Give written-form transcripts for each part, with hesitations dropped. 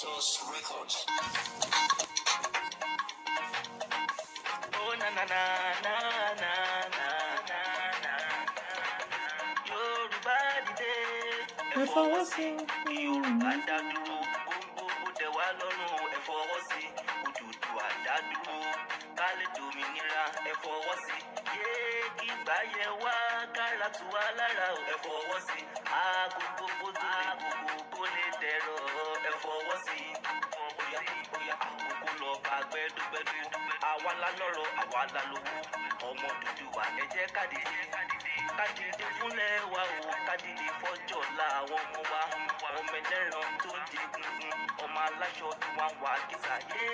Records. Oh na na na na na na na na. Yorùbá dìde. Ẹ fọwọ́ sí. Kí Yorùbá dá dúró. Gbogbo dẹ̀ wá lọ́rùn, ẹ fọwọ́ sí. Odùduwà dá dúró. Ká lè dòmìnira, ẹ fọwọ́ sí. Yé kí ìgbà yẹ wá kára tù wá lára o, ẹ fọwọ́ sí. Aago gbogbo tó lè gbogbo kó lè dẹ̀rọ̀, ẹ fọwọ́ sí. Óyá óyá, àkókò lọ bá gbẹdúgbẹdú. Àwa la lọ́rọ̀, àwa la lówó. Ọmọ Odùduwà, ẹ jẹ́ ká dìde. Ká dìde fúnlẹ̀ wa o, ká dìde fọ́jọ́ ọ̀la àwọn ọmọ wa. Ọmọ ẹlẹ́ran tó ń jẹ gungun, ọmọ aláṣọ tí wọ́n wà kìsà. Yé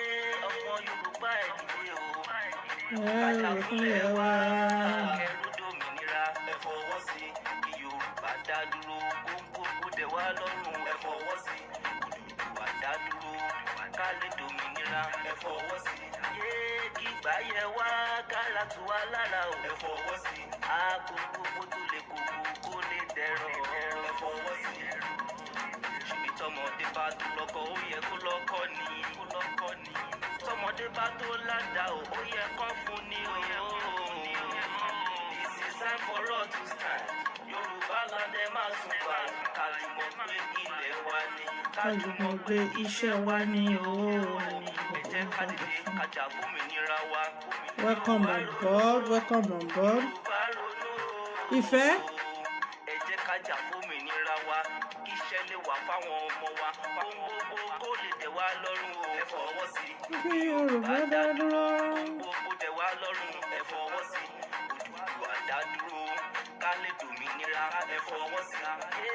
ọmọ Yorùbá, ẹ dìde o. Ká jà Ẹrù fúnlẹ̀ fúnlẹ̀ wa. wa. Kẹrù dòmìnira, ẹ fọwọ́ sí. Kí Yorùbá dá dúró, kóńkó dẹ̀ wá lọ́rùn, ẹ fọwọ́ sí. Odùduwà dá dúró, ká lè dòmìnira, ẹ fọwọ́ sí. Yé kí ìgbà yẹ wá kára tù wá lára o, ẹ fọwọ́ sí. Aago gbogbo tó lè kókó kó lè dẹ̀rọ̀, ẹ fọwọ́ sí. Ṣèbí tọmọdé bá tó lọ́kọ, ó yẹ kó lọ́kọ ní, kó lọ́kọ ní. Tọmọdé bá tó ládàá o, ó yẹ kó fún ní o. This is time for us to stand. Yorùbá land, ẹ máa sùn wá. Kájùmọ̀ gbé ilẹ̀ wa ní. Kájùmọ̀ gbé iṣẹ́ wa ní o. Ẹ jẹ́ ká dìde, ká jà fómìnira wa. Welcome on board, welcome on board. Yorùbá ronú o. Ìfẹ́. Ẹ jẹ́ ká jà fómìnira wa, kí iṣẹ́ lè wà fáwọn ọmọ wa, ohun gbogbo kó lè dẹ̀ wá lọ́rùn o. Ẹ fọwọ́ sí. Kí Yorùbá dá dúró. Gbogbo dẹ̀ wá lọ́rùn, ẹ fọwọ́ sí. Odùduwà dá dúró, ká lè dòmìnira, ẹ fọwọ́ sí. Yé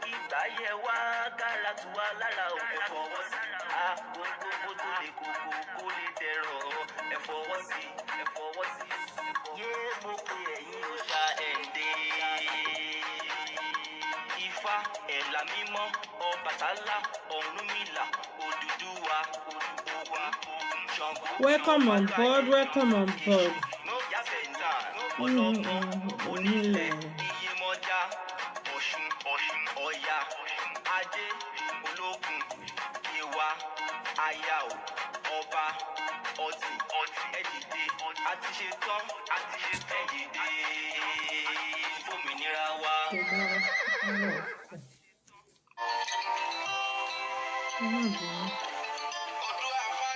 kí ìgbà yẹ wá kára tù wá lára o, ẹ fọwọ́ sí. A gbogbo tó lè kókó kó lè dẹ̀rọ̀, ẹ fọwọ́ sí, ẹ fọwọ́ sí. Yé mo pe ẹ̀yin òòṣà ẹ̀ǹdẹ́. Ifá, ẹ̀là mímọ́, Ọbàtálá, Ọ̀rúnmìlà, Odùduwà, Ògún, Ṣàngó. Welcome on board, welcome on board. Ọlọ́gbọ́n, Onílẹ̀. Onílẹ̀, Iyemọja, Ọ̀ṣun, Ọ̀ṣun, Ọya, Ajé, Olókun, Yewa, Ayao, Ọba, Ọtì, Ọtì, ẹ dìde, a ti ṣe tán, a ti ṣe tán, ẹ dìde, fòmìnira wa. Kò dára. Ọ̀rọ̀ ọ̀fẹ́. Ẹ má bínú.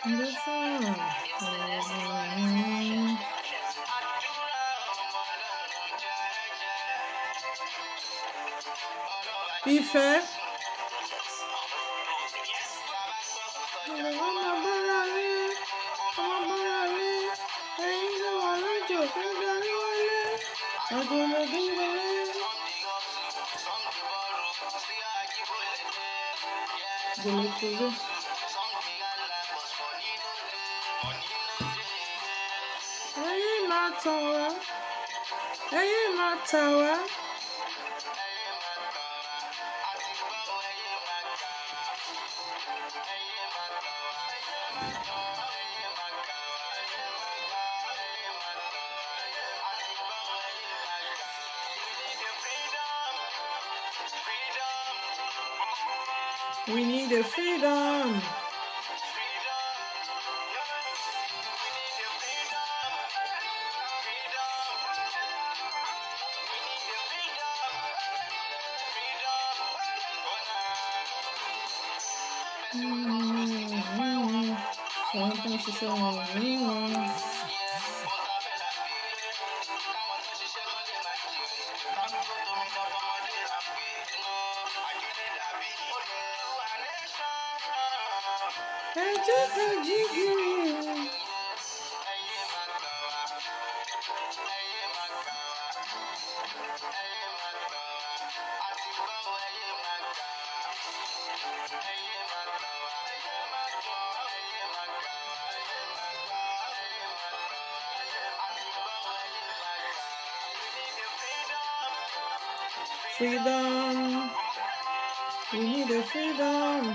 Ǹjẹ́ sọ̀rọ̀ ọ̀rọ̀. Ìfẹ́. Ọmọ bọ́lá rí, ọmọ bọ́lá rí, ẹyin tó wà lójó tó darí wálé, àjọyọ̀ wọlé. Je l'ai trouvé. Ẹyin máa tàn wá, ẹyin máa tà wá. We need a freedom. Àwọn tó ń ṣiṣẹ́ wọn ò ní wọn. Ẹ jẹ́ ká jí gìrì o. Freedom. We need a freedom.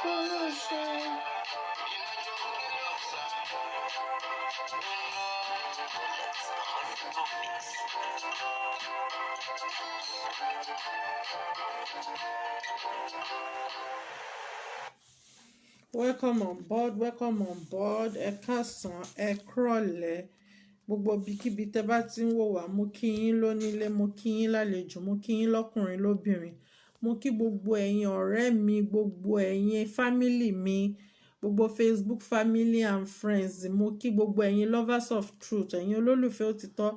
kò lọ́ṣà. Welcome on board, welcome on board. Ẹ káàsán, ẹ kúrọ̀lẹ́. Gbogbo ibikíbi tẹ́ bá ti ń wò wá, mo kí yín lónílé, mo kí yín lálejò, mo kí yín lọ́kùnrin lóbìnrin. Mo kí gbogbo ẹ̀yin ọ̀rẹ́ mi, gbogbo ẹ̀yin family mi, gbogbo Facebook family and friends. Mo kí gbogbo ẹ̀yin lovers of truth, ẹ̀yin olólùfẹ́ òtítọ́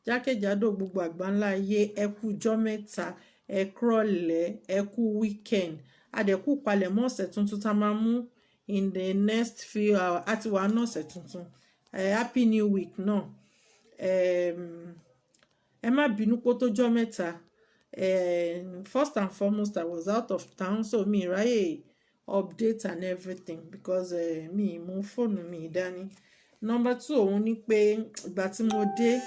jákèjádò gbogbo àgbáńlá ayé. Ẹ kú ọjọ́ mẹ́ta, ẹ kúrọ̀lẹ́, ẹ kú weekend. A dẹ̀ kú palẹ̀mọ́ ọ̀sẹ̀ tuntun tá a máa mú in the next few hours. A ti wà ní ọ̀sẹ̀ tuntun. Happy new week náà. Ẹ má bínú pé ó tó jọ́ mẹ́ta. First and foremost, I was out of town, so mi ì ráyè update and everything because mi ì mú fóònù mi dání. Number two, òun ni pé ìgbà tí mo dé,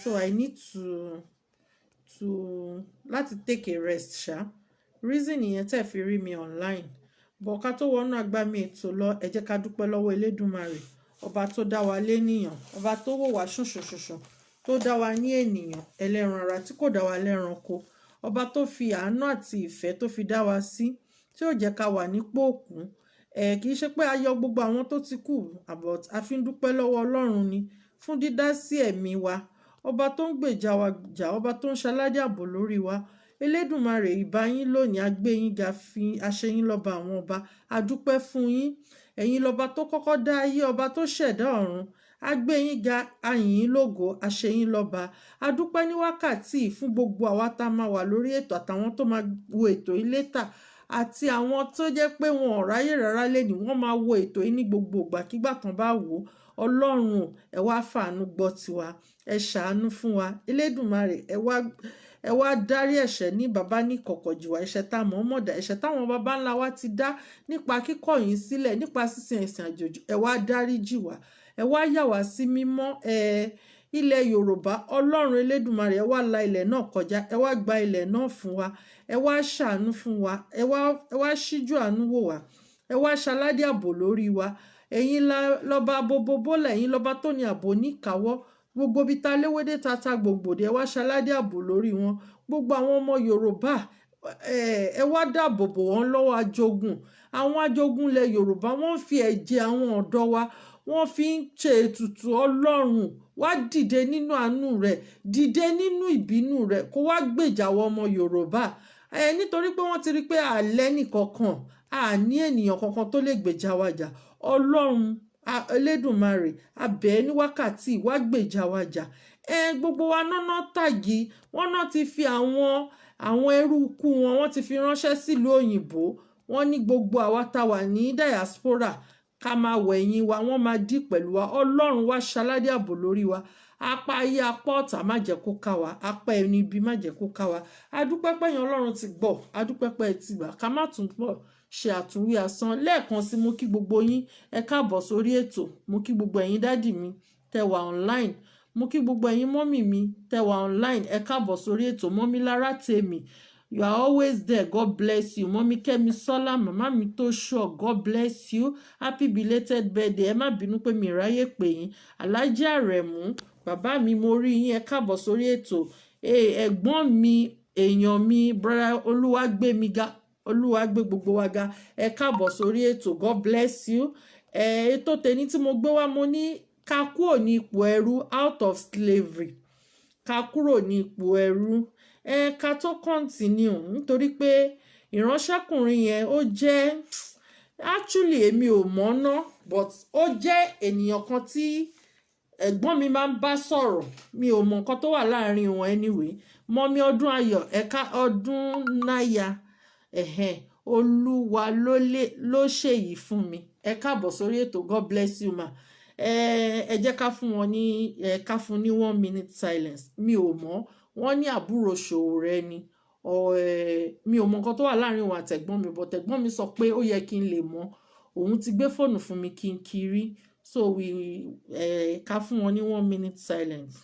so I need to láti take a rest ṣá. Reason nìyẹn tẹ́ fi rí mi online. But ká tó wọnú agbami ètò lọ, ẹ jẹ́ ká dúpẹ́ lọ́wọ́ Elédùmarè, ọba tó dá wa lénìyàn, ọba tó wò wá ṣùnṣùnṣùnṣùn, tó dá wa ní ènìyàn ẹlẹ́ran ara tí kò dá wa lẹ́ranko, ọba tó fi àánú àti ìfẹ́ tó fi dá wa sí, tí ò jẹ́ ká wà nípò òkú. Ẹ kì í ṣe pé a yọ gbogbo àwọn tó ti kú, but a fi ń dúpẹ́ lọ́wọ́ Ọlọ́run ni fún dídá sí ẹ̀mí wa. Ọba tó ń gbèjà wa jà, ọba tó ń ṣaládé ààbò lórí wa. Elédùmarè, ìbà yín lónìí, a gbé yín ga, fi aṣẹ yín lọ́ba àwọn ọba. A dúpẹ́ fún yín. Ẹ̀yin lọ́ba tó kọ́kọ́ dá ayé, ọba tó ṣẹ̀dá ọ̀run. A gbé yín ga, a yìn yín lógo, a ṣe yín lọ́ba. A dúpẹ́ ní wákàtí yìí fún gbogbo àwa tá a máa wà lórí ètò àtàwọn tó máa wo ètò yìí later àti àwọn tó jẹ́ pé wọn ò ráyè rárá lénìí, wọ́n máa wo ètò yìí ní gbogbo ìgbàkigbà tán bá wò ó. Ọlọ́run, ẹ wá fàánú gbọ́ tiwa, ẹ ṣàánú fún wa. Elédùmarè, ẹ wá dárí ẹ̀ṣẹ̀ ní bàbá ní kọ̀kọ̀ jì wá, ẹ̀ṣẹ̀ tá a mọ̀ mọ̀ dá, ẹ̀ṣẹ̀ táwọn baba ńlá wa ti dá nípa kíkọ̀ yín sílẹ̀, nípa sísin ẹ̀sìn àjòjì. Ẹ wá dárí jì wá, ẹ wá yà wá sí mímọ́. Ẹ ilẹ̀ Yorùbá, Ọlọ́run Elédùmarè, ẹ wá la ilẹ̀ náà kọjá, ẹ wá gba ilẹ̀ náà fún wa, ẹ wá ṣàánú fún wa, ẹ wá ṣíjú àánú wò wá, ẹ wá ṣaládé ààbò lórí wa. Ẹ̀yin lọ́ba bobobo, lẹ́yìn lọ́ba tó ní ààbò níkàáwọ́. Gbogbo ibi ta léwédé ta ta gbòǹgbòdè, ẹ wá ṣaládé ààbò lórí wọn. Gbogbo àwọn ọmọ Yorùbá, ẹ wá dáàbò bò wọ́n lọ́wọ́ ajogun. Àwọn ajogun ilẹ̀ Yorùbá, wọ́n ń fi ẹ̀jẹ̀ àwọn ọ̀dọ́ wa, wọ́n fi ń ṣe ètùtù. Ọlọ́run, wá dìde nínú àánú rẹ̀, dìde nínú ìbínú rẹ̀, kó wá gbèjà àwọn ọmọ Yorùbá ẹ, nítorí pé wọ́n ti rí pé àlẹ́ nìkankan àní ènìyàn kankan tó lè gbèjà wa jà. Ọlọ́run Elédùmarè, a bẹ̀ ẹ́ ní wákàtí, wá gbèjà wa jà. Ẹ gbogbo wa náná tàgì wọ́n náà ti fi àwọn ẹrú ikú wọn, wọ́n ti fi ránṣẹ́ sílùú òyìnbó. Wọ́n ní gbogbo àwa tá wà ní diaspora, ká máa wọ ẹ̀yìn wa, wọ́n máa dí pẹ̀lú wa. Ọlọ́run, wá ṣaládé ààbò lórí wa. Apá ayé, apá ọ̀tá, má jẹ́ kó ká wa. Apá ẹni ibi, má jẹ́ kó ká wa. Adúpẹ́pẹ́ yẹn, Ọlọ́run ti gbọ́, adúpẹ́pẹ́ ẹ ti gbà. Ká má tún pọ̀ ṣe àtúnwí asán. Lẹ́ẹ̀kan sí, mo kí gbogbo yín, ẹ káàbọ̀ sórí ètò. Mo kí gbogbo ẹ̀yin daddy mi tẹ́ wà online, mo kí gbogbo ẹ̀yin mummy mi tẹ́ wà online, ẹ káàbọ̀ sórí ètò. Mummy Lára tèmi, you are always there, God bless you. Mummy Kẹ́mi Sọ́lá, màmá mi tó sure, God bless you. Happy belated birthday. Ẹ má bínú pé mi ráyè pè yín. Alhaji Àrẹ̀mú, bàbá mi, mo rí yín, ẹ káàbọ̀ sórí ètò. Ẹ̀gbọ́n mi, èèyàn mi, brother Olúwàgbémiga, Olúwa gbé gbogbo wa ga, ẹ káàbọ̀ sórí ètò, God bless you. Ètò tèmi tí mo gbé wá, mo ní ká kúrò ní ipò ẹrú, out of slavery, ká kúrò ní ipò ẹrú. Ẹ ká tó continue, nítorí pé ìránṣẹ́kùnrin yẹn, ó jẹ́, actually èmi ò mọ̀ ná, but ó jẹ́ ènìyàn kan tí ẹ̀gbọ́n mi máa ń bá sọ̀rọ̀. Mi ò mọ̀ nǹkan tó wà láàrin wọn. Anyway, mummy Ọdún Ayọ̀, ẹ̀ka ọdún náyà, ẹ̀hẹ́n, Olúwa ló lè ló ṣèyí fún mi. Ẹ káàbọ̀ sórí ètò, God bless you, ma. Ẹ jẹ́ ká fún wọn ní, ẹ ká fún ní one minute silence. Mi ò mọ̀, wọ́n ní àbúrò Ṣòwòrẹ́ ni. Mi ò mọ̀ nǹkan tó wà láàrin òun àtẹ̀gbọ́n mi, but ẹ̀gbọ́n mi sọ pé ó yẹ kí n lè mọ̀. Òun ti gbé fóònù fún mi kí n kiri. So we ká fún wọn ní one minute silence.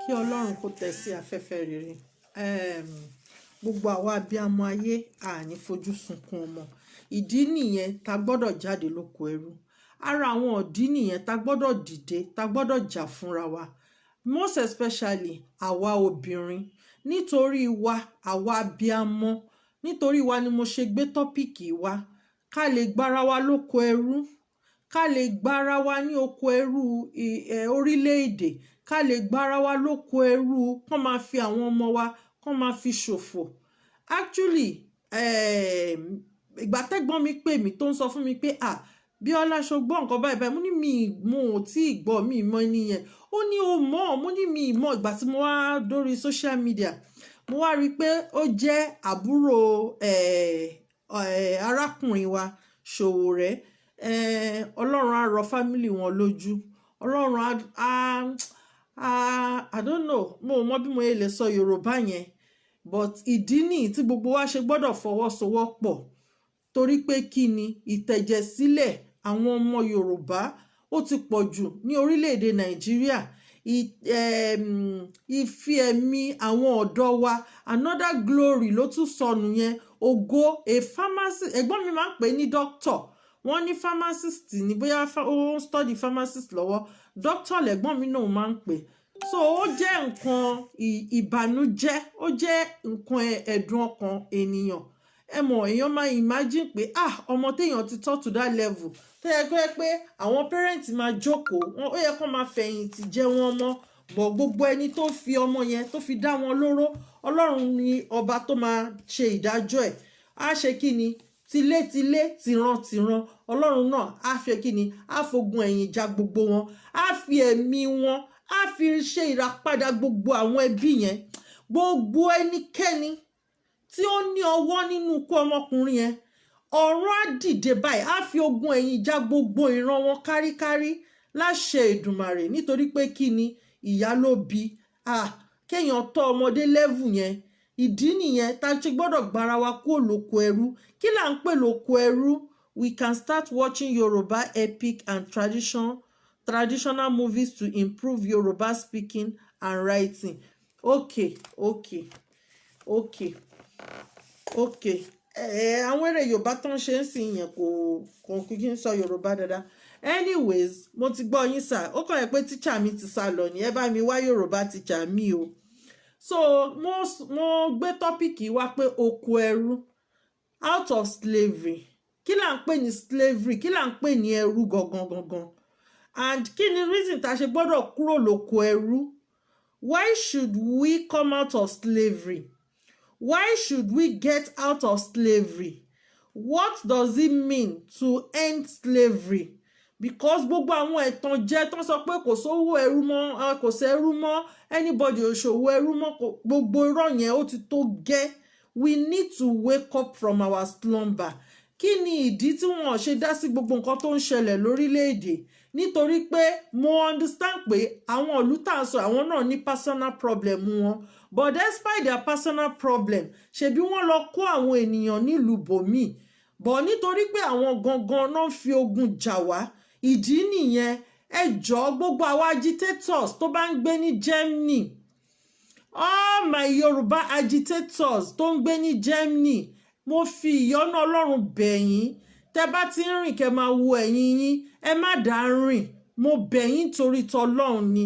Kí Ọlọ́run kó tẹ̀ sí afẹ́fẹ́ rere. Gbogbo àwa abiyamọ ayé, a ní fojú sunkún ọmọ. Ìdí nìyẹn tá gbọ́dọ̀ jáde lóko ẹrú. Ara àwọn ìdí nìyẹn tá gbọ́dọ̀ dìde, tá gbọ́dọ̀ jà fúnra wa, most especially àwa obìnrin, nítorí wa, àwa abiyamọ. Nítorí wa ni mo ṣe gbé topic wa, ká lè gbára wa lóko ẹrú, ká lè gbára wa ní oko ẹrú orílẹ̀-èdè, ká lè gbára wa lóko ẹrú kán máa fi àwọn ọmọ wa kán máa fi ṣòfò. Actually, ìgbà tẹ́gbọ́n mi pè mí tó ń sọ fún mi pé, "Ah, Bíọ́lá, ṣo gbọ́ nǹkan báyìí báyìí?" Mo ní mi mo ò tí ì gbọ́, mi mọ ẹni yẹn. Ó ní o mọ̀. Mo ní mi mọ̀. Ìgbà tí mo wá dórí social media, mo wá rí i pé ó jẹ́ àbúrò arákùnrin wa Ṣòwòrẹ́. Ọlọ́run á rọ family wọn lójú. Ọlọ́run á, I don't know, mo ò mọ bí mo lè sọ Yorùbá yẹn, but ìdí nìyí tí gbogbo wa ṣe gbọ́dọ̀ fọwọ́sowọ́pọ̀. Torí pé kí ni? Ìtẹ̀jẹ̀sílẹ̀ àwọn ọmọ Yorùbá, ó ti pọ̀ jù ní orílẹ̀-èdè Nàìjíríà. Ìfi ẹ̀mí àwọn ọ̀dọ́ wa, another glory ló tún sọnù yẹn. Ògo a pharmacist, ẹ̀gbọ́n mi máa ń pè é ní doctor. Wọ́n ní pharmacist ní, bóyá ó ń study pharmacist lọ́wọ́. Doctor lẹ̀gbọ́n mi náà máa ń pè. So ó jẹ́ nǹkan ìbànújẹ́, ó jẹ́ nǹkan ẹ̀dùn ọkàn ènìyàn. Ẹ mọ̀, èèyàn máa imagine pé, ah, ọmọ téèyàn ti tọ́ to that level, tó yẹ kó yẹ pé àwọn parents máa jókòó wọn, ó yẹ kó máa fẹ̀yìntì jẹ wọn mọ́ bọ̀. Gbogbo ẹni tó fi ọmọ yẹn tó fi dá wọn lóró, Ọlọ́run ni ọba tó máa ṣe ìdájọ́ ẹ̀. Á ṣe kí ni? Tilétilé, tìrantìran, Ọlọ́run náà á fi kí ni? Á fogun ẹ̀yìn ja gbogbo wọn, á fi ẹ̀mí wọn, á fi ṣe ìràpadà gbogbo àwọn ẹbí yẹn. Gbogbo ẹnikẹ́ni tí ó ní ọwọ́ nínú ikú ọmọkùnrin yẹn, ọ̀run á dìde báyìí, á fi ogun ẹ̀yìn já gbogbo ìran wọn káríkárí láṣẹ Èdùmàrè. Nítorí pé kí ni? Ìyá ló bí. Ah, kéèyàn tọ́ ọmọdé level yẹn. Ìdí nìyẹn tá a ṣe gbọ́dọ̀ gbára wa kúrò lóko ẹrú. Kí là ń pè lóko ẹrú? We can start watching Yoruba epic and traditional movies to improve Yoruba speaking and writing. Okay. Ẹ àwọn eré Yorùbá tó ń ṣe ń sìn yẹn, kò kí n sọ Yorùbá dáadáa. Anyways, mo ti gbọ́ yín sà. Ó kàn yẹ pé tíṣà mi ti sá lọ ní. Ẹ bá mi wá Yorùbá tíṣà mi o. So mo gbé topic wá pé oko ẹrú, out of slavery. Kí là ń pè ní slavery? Kí là ń pè ní ẹrú gangan gangan? And kí ni reason tá a ṣe gbọ́dọ̀ kúrò lóko ẹrú? Why should we come out of slavery? Why should we get out of slavery? What does it mean to end slavery? Because gbogbo àwọn ẹ̀tànjẹ tó ń sọ pé kò sówó ẹrú mọ́, kò sẹ́rú mọ́, anybody ò ṣòwò ẹrú mọ́, gbogbo irọ́ yẹn, ó ti tó gẹ́. We need to wake up from our slumber. Kí ni ìdí tí wọn ò ṣe dá sí gbogbo nǹkan tó ń ṣẹlẹ̀ lórílẹ̀‐èdè? Nítorí pé mo understand pé àwọn ìlú tá à ń sọ, àwọn náà ní personal problem wọn, but despite their personal problem, ṣebí wọ́n lọ kó àwọn ènìyàn nílùú bòmíì. But nítorí pé àwọn gangan náà ń fi ogun jà wá, ìdí nìyẹn. Ẹ jọ̀ọ́, gbogbo àwọn agitators tó bá ń gbé ní Germany, all my Yorùbá agitators tó ń gbé ní Germany, mo fi ìyọ́nú Ọlọ́run bẹ̀ yín. Tẹ́ bá ti ń rìn, kẹ́ máa wo ẹ̀yìn yín. Ẹ má dá rìn. Mo bẹ̀ yín torí tọlọ́run ni.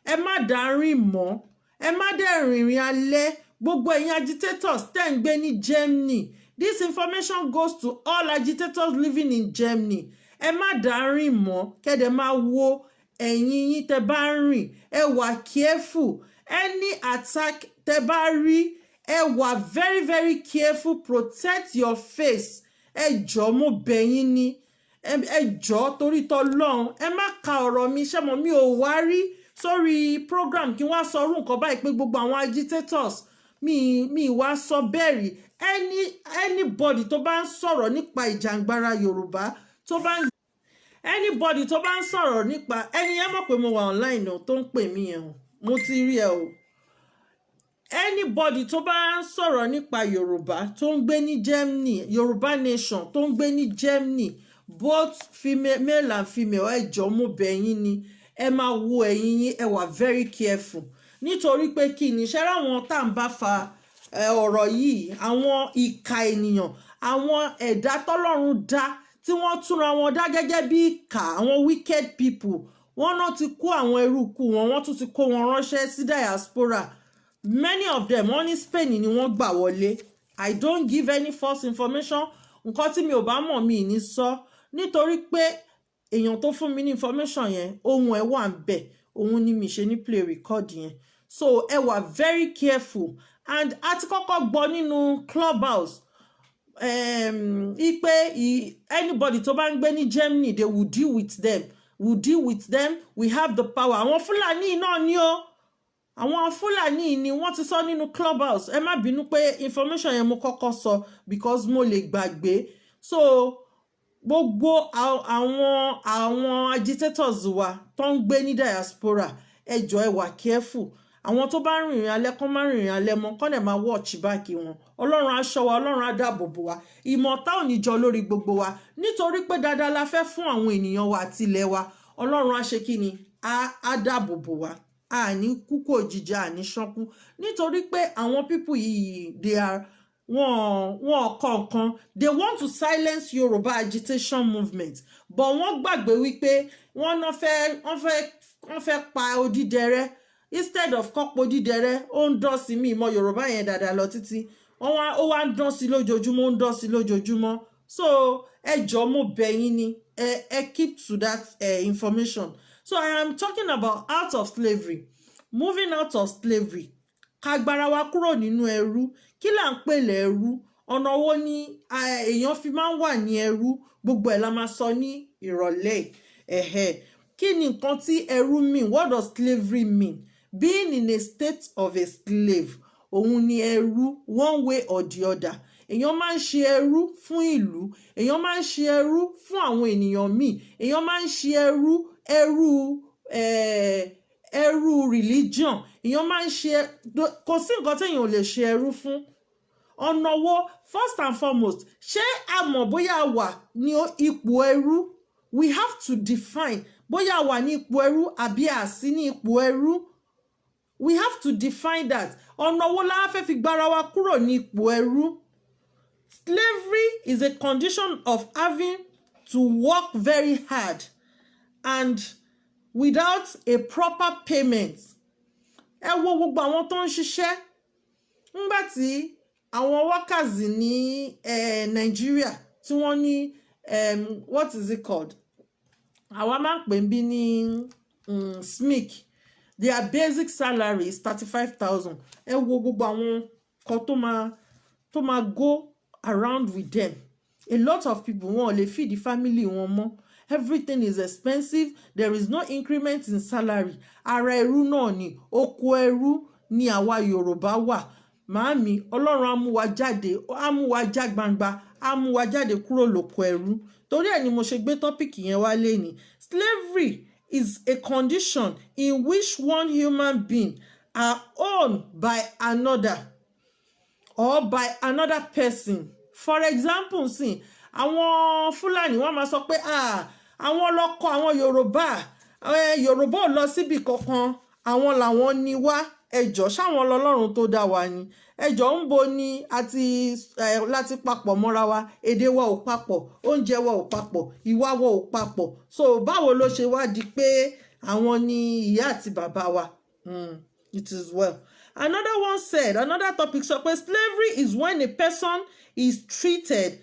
Ẹ má dá rìn mọ́, ẹ má dẹ̀ rìnrìn alẹ́. Gbogbo ẹ̀yin agitators tẹ́ ń gbé ní Germany, this information goes to all agitators living in Germany, ẹ má dá rìn mọ́. Kẹ́dẹ̀ máa wo ẹ̀yìn yín tẹ́ bá ń rìn. Ẹ wà careful. Any attack tẹ́ bá rí, ẹ wà very very careful. Protect your face. Ẹ jọ̀ọ́, mo bẹ̀ yín ni. Ẹ jọ̀ọ́, torí tọlọ́run, ẹ má ka ọ̀rọ̀ mi ṣé mo mi ò wá rí sórí program kí wọ́n sọ orú nǹkan báyìí pé gbogbo àwọn agitators mi wá sọ bẹ́ẹ̀ rí. Anybody tó bá ń sọ̀rọ̀ nípa ìjàngbara Yorùbá, tó bá ń anybody tó bá ń sọ̀rọ̀ nípa ẹni yẹn, mọ̀ pé mo wà online o, tó ń pè mí yẹn o, mo ti rí ẹ o. Anybody tó bá ń sọ̀rọ̀ nípa Yorùbá tó ń gbé ní Germany, Yorùbá nation tó ń gbé ní Germany, both female, male and female, ẹ jọ̀ọ́, mo bẹ̀ yín ni. Ẹ máa wo ẹ̀yìn yín, ẹ wà very careful. Nítorí pé kí ni ṣẹ́ ráwọn tá à ń bá fa ọ̀rọ̀ yìí, àwọn ìka ènìyàn, àwọn ẹ̀dá tọ́lọ́run dá tí wọ́n túnra wọn dá gẹ́gẹ́ bí ìkà, àwọn wicked people, wọ́n náà ti kó àwọn eruku wọn, wọ́n tún ti kó wọn ránṣẹ́ sí diaspora. Many of them, wọ́n ní Spain ni wọ́n gbà wọlé. I don't give any false information. Nǹkan tí mi ò bá mọ̀, mi ì ní sọ, nítorí pé èèyàn tó fún mi ní information yẹn, ohun ẹ̀ wà ń bẹ̀, òun ni mi ṣe ní play record yẹn. So ẹ wà very careful. And a ti kọ́kọ́ gbọ́ nínú Clubhouse ipe anybody tó bá ń gbé ní Germany, they will deal with them, will deal with them, we have the power. Àwọn Fúlàní náà ni ó, àwọn Fúlàní ni wọ́n ti sọ nínú Clubhouse. Ẹ má bínú pé information yẹn mo kọ́kọ́ sọ, because mo lè gbàgbé. So gbogbo àwọn agitators wa tó ń gbé ní diaspora, ẹ jọ̀ọ́, ẹ wà careful. Àwọn tó bá ń rìnrìn alẹ́, kán má rìnrìn alẹ́ mọ́, kán dẹ̀ máa watch back wọn. Ọlọ́run á ṣọ́ wa, Ọlọ́run á dáàbò bò wa. Ìmọ̀ta ò ní jọ lórí gbogbo wa, nítorí pé dáadáa la fẹ́ fún àwọn ènìyàn wa àti ilẹ̀ wa. Ọlọ́run á ṣe kí ni, á dáàbò bò wa. A ní kúkú òjijì, a ní ṣánkú, nítorí pé àwọn people yìí, they are wọn kọ̀ọ̀kan, they want to silence Yorùbá agitation movement, but wọ́n gbàgbé wípé wọ́n náà fẹ́ pa odídẹrẹ́. Instead of kọ́pọ̀ odídẹrẹ́, ó ń dán sí mi. Ìmọ̀ Yorùbá yẹn dáadáa lọ títí, wọ́n wá, ó wá ń dán sí lójoojúmọ́, ó ń dán sí lójoojúmọ́. So ẹ jọ̀ọ́, mo bẹ̀ yín ni, ẹ keep to that information. So I am talking about out of slavery, moving out of slavery, ká gbára wa kúrò nínú ẹrú. Kí là ń pè lẹ́rú? Ọ̀nà wo ni èèyàn fi máa ń wà ní ẹrú? Gbogbo ẹ̀ la máa sọ ní ìrọ̀lẹ́. Ẹ̀hẹ̀, kí ni nǹkan tí ẹrú mean? What does slavery mean? Being in a state of a slave, òun ni ẹrú. One way or the other, èèyàn máa ń ṣe ẹrú fún ìlú, èèyàn máa ń ṣe ẹrú fún àwọn ènìyàn míì, èèyàn máa ń ṣe ẹrú religion, èèyàn máa ń ṣe, kò sí nǹkan téèyàn ò lè ṣe ẹrú fún. Ọ̀nà wo? First and foremost, ṣé a mọ̀ bóyá a wà ní ipò ẹrú? We have to define bóyá a wà ní ipò ẹrú àbí a sí ní ipò ẹrú. We have to define that. Ọ̀nà wo la fẹ́ fi gbára wa kúrò ní ipò ẹrú? Slavery is a condition of having to work very hard and without a proper payment. Ẹ wo gbogbo àwọn tó ń ṣiṣẹ́ ńgbà tí àwọn workers ní Nàìjíríà tí wọ́n ní what is it called, àwa máa ń pè ń bí ní SMIC. Their basic salary is 35,000. Ẹ wo gbogbo àwọn kan tó máa go around with them. A lot of people, wọn ò lè feed the family wọn mọ́. Everything is expensive. There is no increment in salary. Ara ẹrú náà ni, oko ẹrú ni àwa Yorùbá wà. Màámi, Ọlọ́run á mú wa jáde, á mú wa já gbangba, á mú wa jáde kúrò lóko ẹrú. Torí ẹ̀ ni mo ṣe gbé topic yẹn wá léni. Slavery is a condition in which one human being are owned by another or by another person. For example, sin àwọn Fúlàní, wọ́n máa sọ pé, "Ah, àwọn lọ́kọ àwọn Yorùbá, Yorùbá ò lọ síbi kankan, àwọn làwọn ní wá." Ẹjọ́, ṣáwọn lọ́lọ́run tó dá wa ni? Ẹjọ́, ń bo ni àti láti papọ̀ mọ́ra wa? Èdè wa ò papọ̀, oúnjẹ wa ò papọ̀, ìwà wa ò papọ̀. So báwo ló ṣe wá di pé àwọn ni ìyá àti bàbá wa? It is well. Another one said, another topic sọ pé slavery is when a person is treated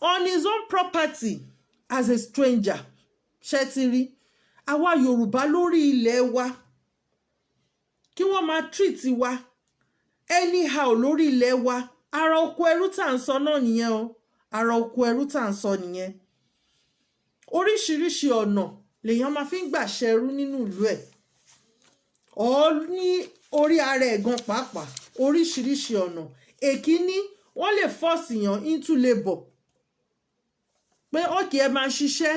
on his own property as a stranger. Ṣé ti rí àwa Yorùbá lórí ilẹ̀ wa, kí wọ́n máa treat wa anyhow lórí ilẹ̀ wa? Ara oko ẹrú tá à ń sọ náà nìyẹn o. Ara oko ẹrú tá à ń sọ nìyẹn. Oríṣiríṣi ọ̀nà lèèyàn máa fi ń gbà ṣẹrú nínú ìlú ẹ̀ ọ́ ní orí ara ẹ̀ gan pàápàá. Oríṣiríṣi ọ̀nà. Èkíní, wọ́n lè force èèyàn into labour pé okay, ẹ máa ṣiṣẹ́,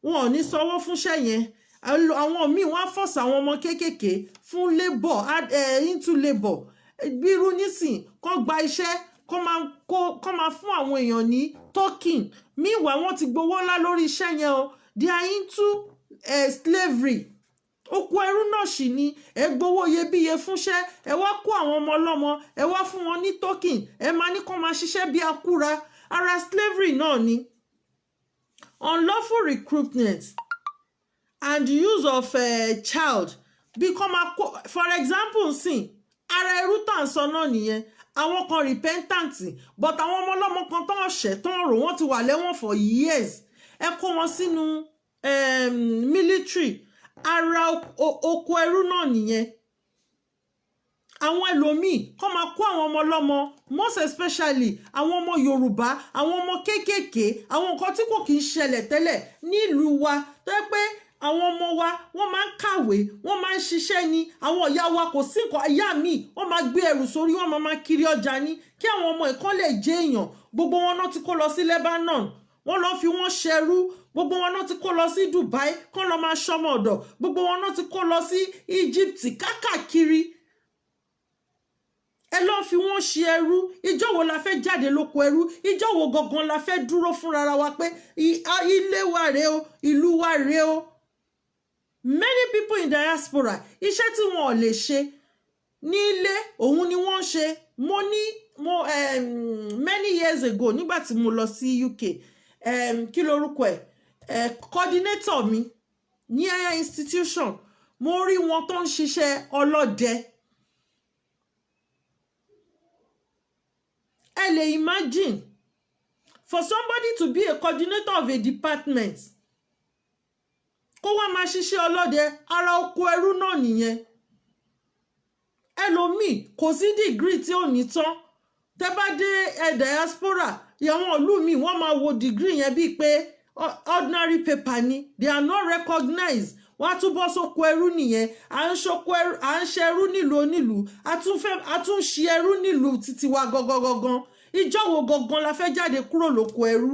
wọn ò ní sanwó fúnṣẹ́ yẹn. Àwọn míì, wọ́n á force àwọn ọmọ kéékèèké fún labour, into labour. Bírú nísìn, kán gba iṣẹ́, kán máa fún àwọn èèyàn ní token. Meanwhile, wọ́n ti gbowó ńlá lórí iṣẹ́ yẹn o. They are into slavery. Oko ẹrú náà sì ni. Ẹ gbowó iyebíye fúnṣẹ́, ẹ wá kó àwọn ọmọ ọlọ́mọ, ẹ wá fún wọn ní token, ẹ máa ní kó máa ṣiṣẹ́ bí akúra. Ara slavery náà ni. Unlawful recruitment and use of child, bí kò máa kó, for example sìn, ara ẹrú tá à ń sọ náà nìyẹn. Àwọn kan repentant, but àwọn ọmọ ọlọ́mọ kan tó ń ṣẹ̀ tó ń rò, wọ́n ti wà lẹ́wọ̀n for years, ẹ kó wọn sínú military. Ara oko ẹrú náà nìyẹn. Àwọn ẹlòmíì kọ́ máa kó àwọn ọmọ ọlọ́mọ, most especially àwọn ọmọ Yorùbá, àwọn ọmọ kéékèèké. Àwọn nǹkan tí kò kì í ṣẹlẹ̀ tẹ́lẹ̀ nílùú wa, tó yẹ pé àwọn ọmọ wa, wọ́n máa ń kàwé, wọ́n máa ń ṣiṣẹ́ ni. Àwọn ìyá wa, kò sí nǹkan. Ìyá mi, wọ́n máa gbé ẹrù sórí, wọ́n máa kiri ọjà ni kí àwọn ọmọ ìkan lè jẹ́ èèyàn. Gbogbo wọn náà ti kó lọ sí Lebanon, wọ́n lọ fi wọ́n ṣẹrú. Gbogbo wọn náà ti kó lọ sí Dubai kán lọ máa ṣọmọ ọ̀dọ̀. Gbogbo wọn náà ti kó lọ sí Egypt kákàkiri, ẹ lọ́ọ́ fi wọ́n ṣe ẹrú. Ìjọ́ wo la fẹ́ jáde lóko ẹrú? Ìjọ́ wo gangan la fẹ́ dúró fúnra wa pé ilé wa rèé o, ìlú wa rèé o? Many people in diaspora, iṣẹ́ tí wọn ò lè ṣe nílé, òun ni wọ́n ń ṣe. Mo ní mo many years ago, nígbà tí mo lọ sí UK, kí lorúkọ ẹ̀, coordinator mi ní institution, mo rí wọn tó ń ṣiṣẹ́ ọlọ́dẹ. Ẹ lè imagine, for somebody to be a coordinator of a department, kó wá máa ṣiṣẹ́ ọlọ́dẹ. Ara oko ẹrú náà nìyẹn. Ẹlòmíì, kò sí degree tí ò ní tán. Tẹ́ bá dé ẹ diaspora, àwọn ìlú míì, wọ́n máa wo degree yẹn bíi pé ordinary paper ni. They are not recognized. Wọ́n á tún bọ́ sóko ẹrú nìyẹn. À ń ṣoko ẹrú, à ń ṣẹrú nílùú onílùú, a tún ṣe ẹrú nílùú títí wa gangan gangan. Ìjọ́ wo gangan la fẹ́ jáde kúrò lóko ẹrú?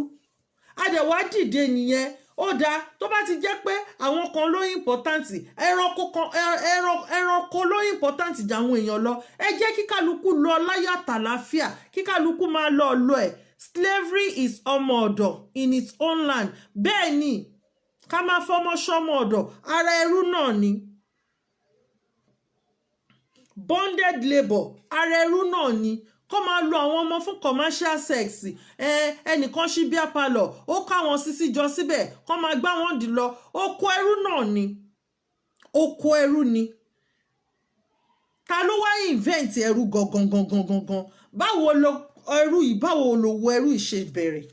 A dẹ̀ wá dìde nìyẹn. Ó dáa, tó bá ti jẹ́ pé àwọn kan ló important, ẹranko kan, ẹranko ló important jà àwọn èèyàn lọ, ẹ jẹ́ kí kálukú lọ láyọ̀ àtàláfíà, kí kálukú máa lọ lọ ẹ̀. Slavery is ọmọ ọ̀dọ̀ in its own land. Bẹ́ẹ̀ ni, ká máa fọmọ ṣọmọ ọ̀dọ̀, ara ẹrú náà ni. Bonded labour, ara ẹrú náà ni. Kó máa lo àwọn ọmọ fún commercial sex. Ẹnìkan ṣí beer parlour, ó kó àwọn sisi jọ síbẹ̀, kó máa gbá wọn dì lọ. Oko ẹrú náà ni, oko ẹrú ni. Ta ló wá invent ẹrú gangan gangan gangan? Báwo lo ẹrú yìí, báwo lo wo ẹrú yìí ṣe bẹ̀rẹ̀?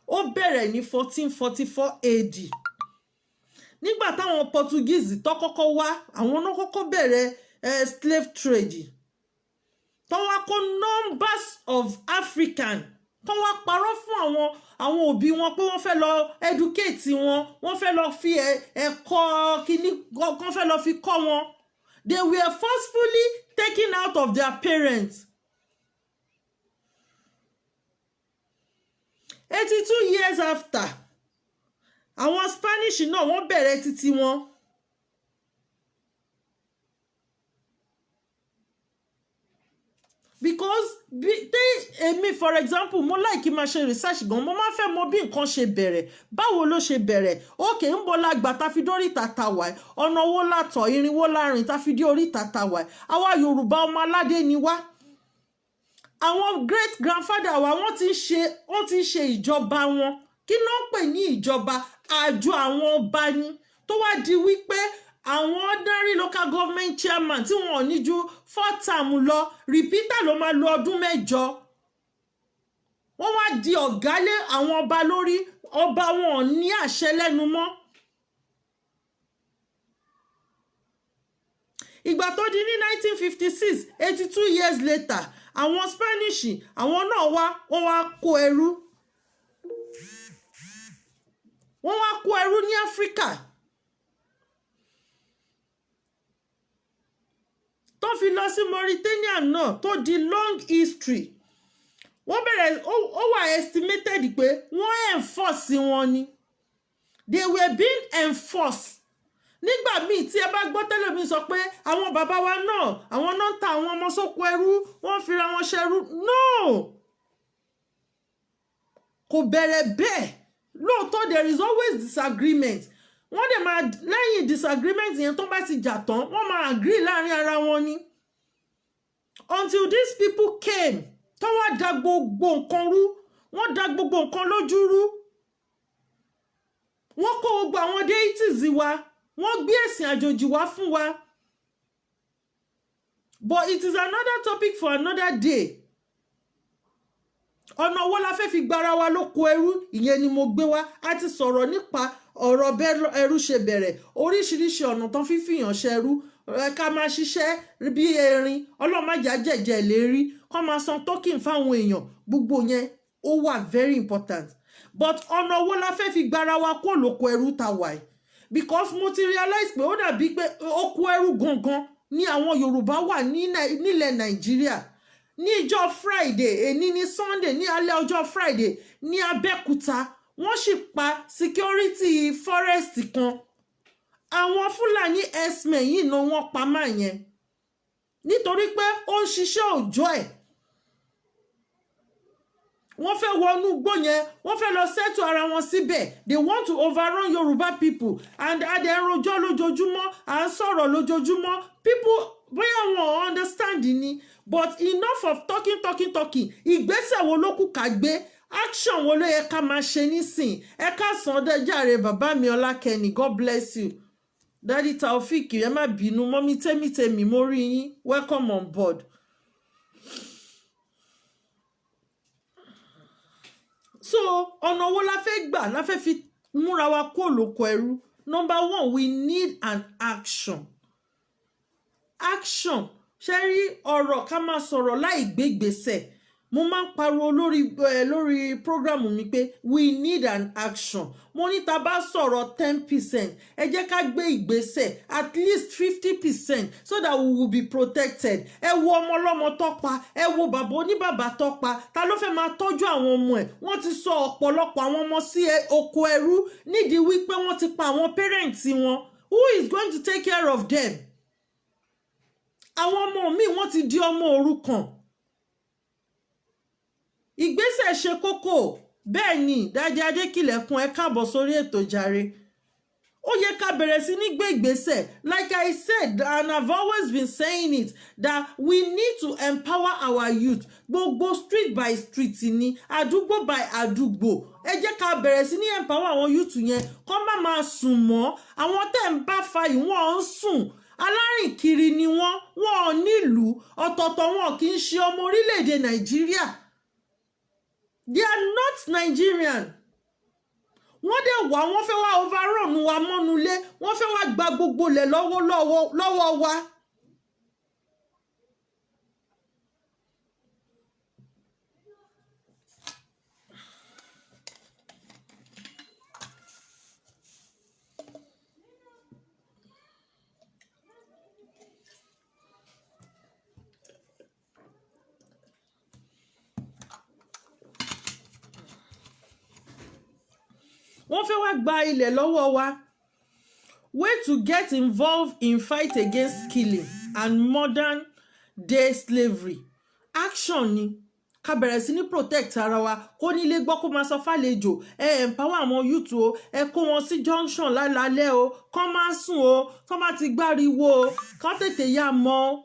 Ó bẹ̀rẹ̀ ní 1444 AD, nígbà táwọn Portuguese tó kọ́kọ́ wá. Àwọn náà kọ́kọ́ bẹ̀rẹ̀ slave trade, tó wá kó numbers of African, tó wá parọ́ fún àwọn òbí wọn pé wọ́n fẹ́ lọ educate wọn, wọ́n fẹ́ lọ fi ẹ̀kọ́ kíní kan, fẹ́ lọ fi kọ́ wọn. They were forcefully taken out of their parents. 82 years after, àwọn Spanish náà, wọ́n bẹ̀rẹ̀ títí wọn. Because bí tí èmi, for example, mo like kí n máa ṣe research gan. Mo máa ń fẹ́ mọ bí nǹkan ṣe bẹ̀rẹ̀, báwo ló ṣe bẹ̀rẹ̀. Òkè ń bọ̀ la gbà tá fi dórí ìta ta wà ẹ́? Ọ̀nà wo la tọ̀, irin wo la rìn tá fi dé orí ìta ta wà ẹ́? Àwa Yorùbá, ọmọ aládé ni wá. Àwọn great grandfather wa, wọ́n ti ń ṣe ìjọba wọn. Kí ló ń pè ní ìjọba? Àjọ àwọn ọba ni. Tó wá di wípé àwọn ordinary local government chairman tí wọn ò ní ju four term lọ, repeater ló máa lo ọdún 8, wọ́n wá di ọ̀gá lé àwọn ọba lórí. Ọba wọn ò ní àṣẹ lẹ́nu mọ́. Ìgbà tó di ní 1956, 82 years later, àwọn Spanish, àwọn náà wá, wọ́n wá kó ẹrú, wọ́n wá kó ẹrú ní Áfíríkà, tó fi lọ sí Mauritania náà, tó di long history. Wọ́n bẹ̀rẹ̀, ó wà estimated pé wọ́n enforce wọn ni. They were being enforced. Nígbà míì tí ẹ bá gbọ́ tẹ́lẹ̀ mi sọ pé àwọn bàbá wa náà, àwọn náà ń ta àwọn ọmọ sóko ẹrú, wọ́n fira wọn ṣẹrú, no, kò bẹ̀rẹ̀ bẹ́ẹ̀. Lóòótọ́, there is always disagreement. Wọ́n dẹ̀ máa, lẹ́yìn disagreement yẹn, tó bá ti jà tán, wọ́n máa agree láàrin ara wọn ni, until these people came, tó wá da gbogbo nǹkan rú. Wọ́n da gbogbo nǹkan lójú rú. Wọ́n kó gbogbo àwọn deities wa, wọ́n gbé ẹ̀sìn àjòjì wá fún wa. But it is another topic for another day. Ọ̀nà wo la fẹ́ fi gbára wa lóko ẹrú? Ìyẹn ni mo gbé wá. A ti sọ̀rọ̀ nípa ọ̀rọ̀ bẹ́ẹ̀ ẹrú ṣe bẹ̀rẹ̀, oríṣiríṣi ọ̀nà tán fífìyàn ṣẹrú, ká máa ṣiṣẹ́ bí erin, ọlọ́màjà jẹ̀jẹ̀ lérí, kọ́ máa san token fáwọn èèyàn. Gbogbo yẹn, ó wà very important, but ọ̀nà wo la fẹ́ fi gbára wa kó lóko ẹrú ta wà yìí? Because mo ti realize pé ó dàbí pé oko ẹrú gangan ní àwọn Yorùbá wà nílẹ̀ Nàìjíríà. Ní ìjọ Friday, èní ní Sunday, ní alẹ́ ọjọ́ Friday ní Abẹ́òkúta, wọ́n sì pa security forest kan. Àwọn Fúlàní herdsmen yìí náà, wọ́n pa máa yẹn nítorí pé ó ń ṣiṣẹ́ òòjọ́ ẹ̀. Wọ́n fẹ́ wọnú igbó yẹn, wọ́n fẹ́ lọ settle ara wọn síbẹ̀. They want to overrun Yorùbá people, and a dẹ̀ ń rojọ́ lójoojúmọ́, à ń sọ̀rọ̀ lójoojúmọ́. People, bóyá wọn ò understand ni, but enough of talking, talking, talking. Ìgbésẹ̀ wo ló kù ká gbé? Action wo ló yẹ ká máa ṣe nísìn? Ẹ ká sàn dẹ́jàre. Bàbá mi Ọlákẹ́ni, God bless you. Daddy Taofik, ẹ má bínú. Mummy tẹ́mítẹ́mí, mo rí yín, welcome on board. So ọ̀nà wo la fẹ́ gbà la fẹ́ fi múra wa kó lóko ẹrú? Number one, we need an action. Action. Ṣe rí ọ̀rọ̀ ká máa sọ̀rọ̀ láì gbégbèsè, mo máa ń pariwo lórí program mi pé we need an action. Mo ní tá bá sọ̀rọ̀ 10%, ẹ jẹ́ ká gbé ìgbésẹ̀ at least 50% so that we will be protected. Ẹ wo ọmọ ọlọ́mọ tó pa, ẹ wo bàbá oníbàbà tó pa. Ta ló fẹ́ máa tọ́jú àwọn ọmọ ẹ̀? Wọ́n ti sọ ọ̀pọ̀lọpọ̀ àwọn ọmọ sí oko ẹrú nídìí wípé wọ́n ti pa àwọn parents wọn. Who is going to take care of them? Àwọn ọmọ míì, wọ́n ti di ọmọ òrukàn. Ìgbésẹ̀ ṣe kókó. Bẹ́ẹ̀ ni, Daddy Adékìlẹ̀kùn, ẹ káàbọ̀ sórí ètò jàre. Ó yẹ ká bẹ̀rẹ̀ sí ní gbé ìgbésẹ̀. Like I said, and I've always been saying it, that we need to empower our youth. Gbogbo street by street ni, àdúgbò by àdúgbò, ẹ jẹ́ ká bẹ̀rẹ̀ sí ní empower àwọn youth yẹn, kọ́ má máa sùn mọ́. Àwọn tẹ́ ń bá fa yìí, wọ́n ń sùn, alárìnkiri ni wọ́n. Wọ́n ò nílùú ọ̀tọ̀ọ̀tọ̀, wọn kì í ṣe ọmọ orílẹ̀-èdè Nàìjíríà. They are not Nigerian. Wọ́n dẹ̀ wá, wọ́n fẹ́ wá overrun wa mọ́nulé, wọ́n fẹ́ wá gba gbogbo ilẹ̀ lọ́wọ́ wa. Wọ́n fẹ́ wá gba ilẹ̀ lọ́wọ́ wa. Way to get involved in fight against killing and modern day slavery: action ni ká bẹ̀rẹ̀ sí ní protect ara wa. Kó nílé gbọ́, kó máa sọ fàlejò. Ẹ empower àwọn youth o. Ẹ kó wọn sí junction lálálẹ́ o, kán má sùn o, kán má ti gbáriwo o, kán tètè yá mọ́.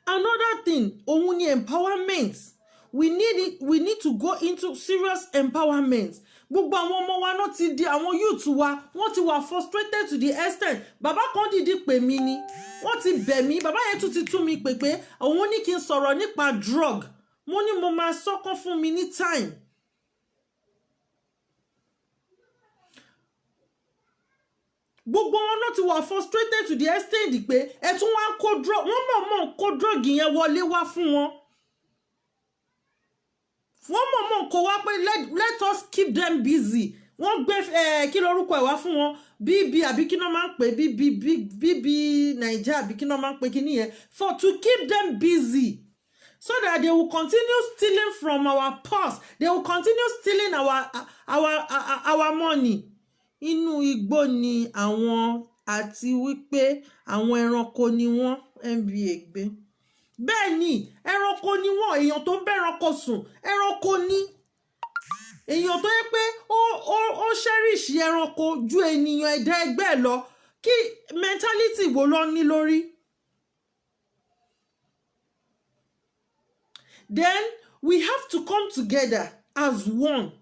Another thing òun ni empowerment. We need it, we need to go into serious empowerment. Gbogbo àwọn ọmọ wa náà ti di, àwọn youth wa, wọ́n ti wà frustrated to the extent. Bàbá kan dìídì pè mí ni, wọ́n ti bẹ̀ mí. Bàbá yẹn tún ti tún mi pè pé òun ní kí n sọ̀rọ̀ nípa drug. Mo ní mo máa sọ́kàn fún mi ní time. Gbogbo wọn náà ti wà frustrated to the extent pé ẹ tún wá ń kó drug, wọ́n mọ̀ mọ̀ ń kó drug yẹn wọlé wá fún wọn. Wọ́n mọ̀ mọ̀ kó wá pé let us keep them busy. Wọ́n gbé kí lorúkọ ẹ̀ wá fún wọn, bíbí àbí kí náà máa ń pè, bíbí bíbí Naija àbí kí náà máa ń pè kí nìyẹn, for to keep them busy so that they will continue stealing from our purse, they will continue stealing our money. Inú igbó ni àwọn, àti wípé àwọn ẹranko ni wọ́n nba gbé. Bẹ́ẹ̀ ni, ẹranko ni wọ́n. Èèyàn tó ń bẹ́ranko sùn, ẹranko ni. Èèyàn tó yẹ pé ó cherish ẹranko ju ènìyàn ẹ̀dá ẹgbẹ́ ẹ̀ lọ, kí mentality wo ló ní lórí? Then we have to come together as one.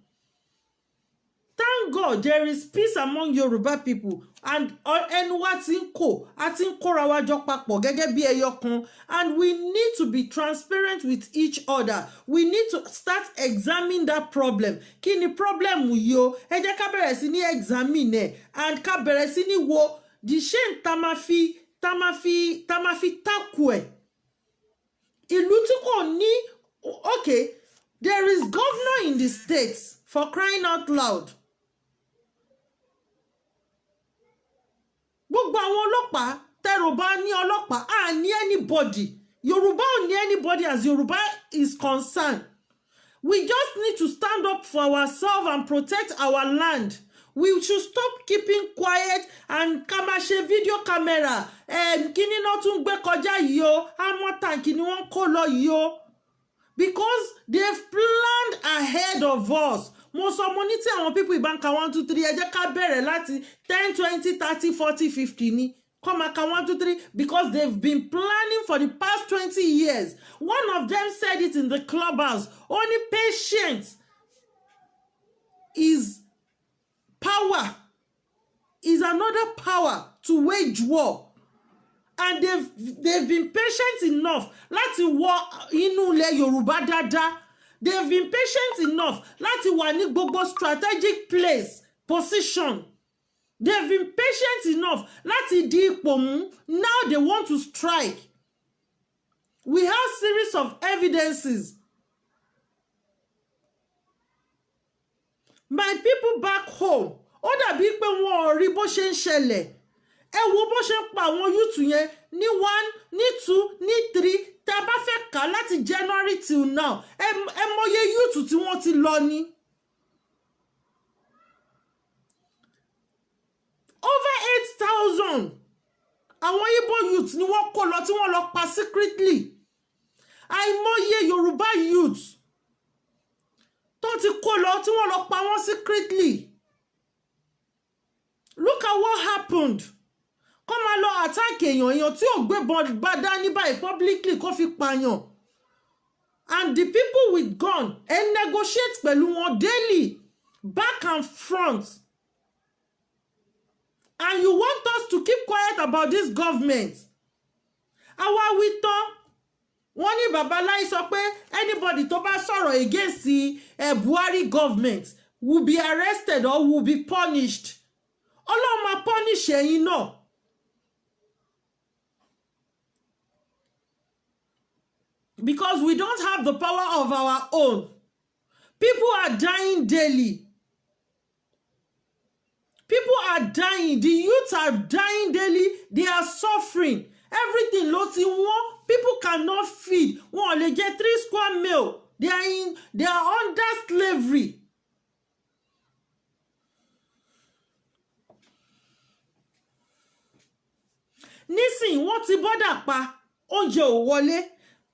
Thank God there is peace among Yoruba people and ẹnu wa ti ń kò, a ti ń kóra wa jọ papọ̀ gẹ́gẹ́ bí ẹyọ kan, and we need to be transparent with each other. We need to start examine that problem. Kí ni problem yìí o? Ẹ jẹ́ ká bẹ̀rẹ̀ sí ní examine ẹ̀ and ká bẹ̀rẹ̀ sí ní wo the shame tá máa fi tackle ẹ̀. Ìlú tí kò ní, okay, there is governor in the state, for crying out loud. Gbogbo àwọn ọlọ́pàá tẹrùbá ní ọlọ́pàá, à ní anybody. Yorùbá ò ní anybody. As Yorùbá is concerned, we just need to stand up for ourselves and protect our land. We should stop keeping quiet and ká máa ṣe video camera. Kíní náà tún gbé kọjá yìí o? Armoured tank ni wọ́n kó lọ yìí o, because they've planned ahead of us. Mo sọ, mo ní tí àwọn people ìbá ń ka one, two, three, ẹ jẹ́ ká bẹ̀rẹ̀ láti 10, 20, 30, 40, 50 ni kọ́ máa ka one, two, three, because they've been planning for the past 20 years. One of them said it in the clubhouse. Only patience is power, is another power to wage war, and they've been patient enough láti wọ inú ilẹ̀ Yorùbá dáadáa. They've been patient enough láti wà ní gbogbo strategic place, position. They've been patient enough láti di ipò mú. Now they want to strike. We have series of evidences. My people back home, ó dàbí pé wọn ò rí bó ṣe ń ṣẹlẹ̀. Ẹ wo bó ṣe ń pa àwọn youth yẹn ní one, ní two, ní three. Tá a bá fẹ́ kà á láti January till now, ẹ mọye youth tí wọ́n ti lọ ni. Over 8,000 àwọn Igbo youth ni wọ́n kó lọ, tí wọ́n lọ pa secretly. Àìmọye Yorùbá youth tó ti kó lọ, tí wọ́n lọ pa wọ́n secretly. Look at what happened. Kó máa lọ attack èèyàn, èèyàn tí ò gbébọn bá dání báyìí publicly, kó fi pààyàn, and the people with gun ẹ negotiate pẹ̀lú wọn daily, back and front, and you want us to keep quiet about this government. Àwa wí tán, wọ́n ní babaláì sọ pé anybody tó bá sọ̀rọ̀ against the Buhari government will be arrested or will be punished. Ọlọ́run máa punish ẹ̀yin náà. Because we don't have the power of our own. People are dying daily. People are dying. The youth are dying daily. They are suffering. Everything ló ti wọ́n. People cannot feed. Wọn ò lè jẹ three square meal. They are under slavery. Nísìnyí wọ́n ti border pa, oúnjẹ ò wọlé.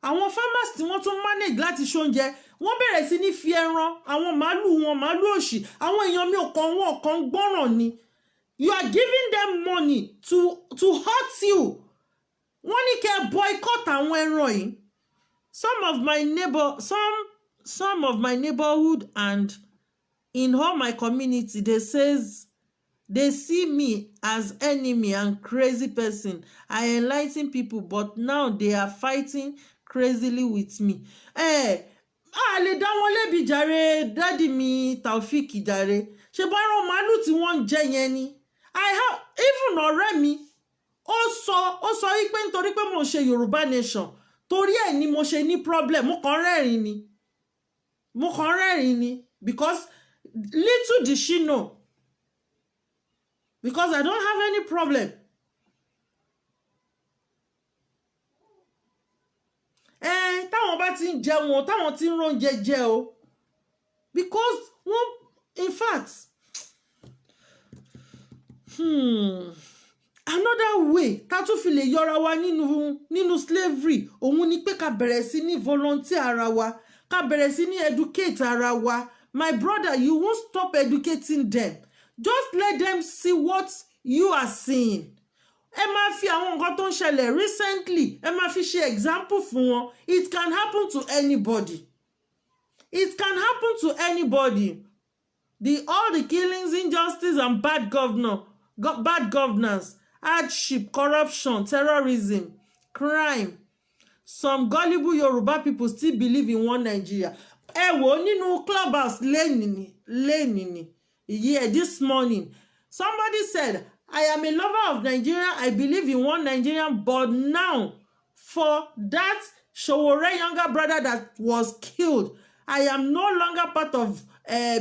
Àwọn farmers tí wọ́n tún manage láti ṣoúnjẹ, wọ́n bẹ̀rẹ̀ sí ní fi ẹran àwọn màálù wọn, màálù òṣì. Àwọn èèyàn mi ò kàn, wọn kàn gbọ́ràn ni. You are giving them money to hurt you. Wọ́n ní kẹ́ boycott àwọn ẹran yìí. Some of my neighborhood and in all my community, they says they see me as enemy and crazy person. I enlighten people, but now they are fighting crazily with me. Ẹ a lè dá wọn lẹ́bi jàre, daddy mi Taofik jàre. Ṣe bá ẹran màálù tí wọ́n ń jẹ yẹn ni. I have even ọ̀rẹ́ mi, ó sọ wípé nítorí pé mo ṣe Yorùbá nation, torí ẹ̀ ni mo ṣe ní problem. Mo kàn rẹ́rìn ni, mo kàn rẹ́rìn ni, because little did she know, because I don't have any problem. Ẹ táwọn bá ti ń jẹun o, táwọn ti ń róúnjẹ jẹ o, because wọ́n, in fact, another way tá tún fi lè yọra wa nínú slavery, òun ni pé ká bẹ̀rẹ̀ sí ní volunteer ara wa, ká bẹ̀rẹ̀ sí ní educate ara wa. My brother, you won't stop educating them. Just let them see what you are seeing. Ẹ máa fi àwọn nǹkan tó ń ṣẹlẹ̀ recently, ẹ máa fi ṣe example fún wọn. It can happen to anybody. It can happen to anybody. The all the killings, injustice and bad governance, hardship, corruption, terrorism, crime, some gullible Yoruba people still believe in one Nigeria. Ẹ wò ó, nínú clubhouse lẹ́nìí ní yeah, this morning, somebody said, "I am a lover of Nigeria. I believe in one Nigeria, but now for that Sowore younger brother that was killed, I am no longer part of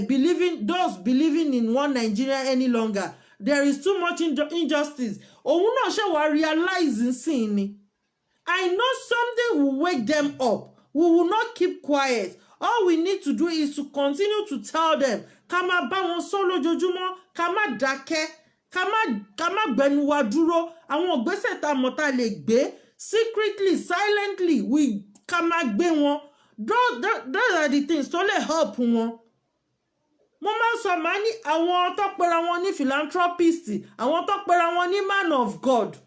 believing those believing in one Nigeria any longer. There is too much injustice." Òun náà ṣe wá realize nsìn ni. I know something will wake them up. We will not keep quiet. All we need to do is to continue to tell them. Ká máa bá wọn sọ lójoojúmọ́, ká má dákẹ́, ká má gbẹnu wa dúró. Àwọn ìgbésẹ̀ tá a mọ̀ tá a lè gbé secretly, silently, we ká máa gbé wọn. Those are the things tó lè help wọn. Mo máa ń sọ, màá ní àwọn tó pera wọn ní philanthropist, àwọn tó pera wọn ní man of God,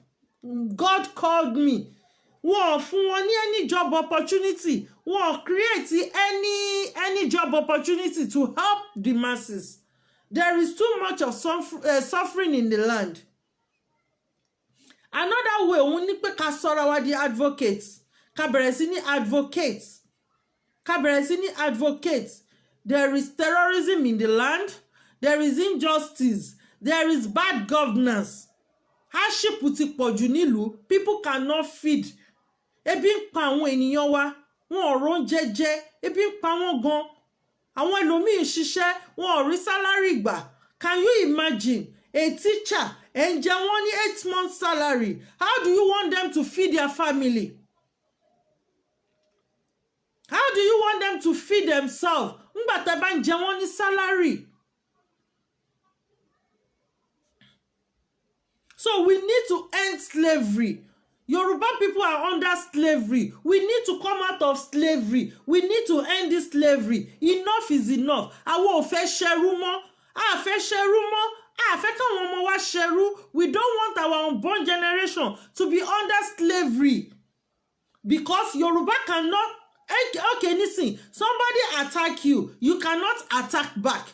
God called me, wọn ò fún wọn ní any job opportunity. Wọn ò create any job opportunity to help the masses. There is too much of suffering in the land. Another way òun ní pé ká sọra wa di advocate, ká bẹ̀rẹ̀ sí ní advocate, ká bẹ̀rẹ̀ sí ní advocate. There is terrorism in the land, there is injustice, there is bad governance. Hardship ti pọ̀ jù nílùú. People cannot feed. Ebi ń pa àwọn ènìyàn wa, wọn ò róúnjẹ jẹ, ebi ń pa wọ́n gan. Àwọn ẹlòmíín ṣiṣẹ́, wọn ò rí salary gbà. Can you imagine a teacher ẹ̀ ń jẹ wọ́n ní 8 months salary? How do you want them to feed their family? How do you want them to feed themselves ńgbà tẹ́ bá ń jẹ wọ́n ní salary? So we need to end slavery. Yoruba people are under slavery. We need to come out of slavery. We need to end this slavery. Enough is enough. Àwọn ò fẹ́ ṣẹrú mọ́. A fẹ́ ṣẹrú mọ́. A fẹ́ káwọn ọmọ wa ṣẹrú. We don't want our unborn generation to be under slavery because Yoruba cannot. Okay, listen, somebody attack you, you cannot attack back.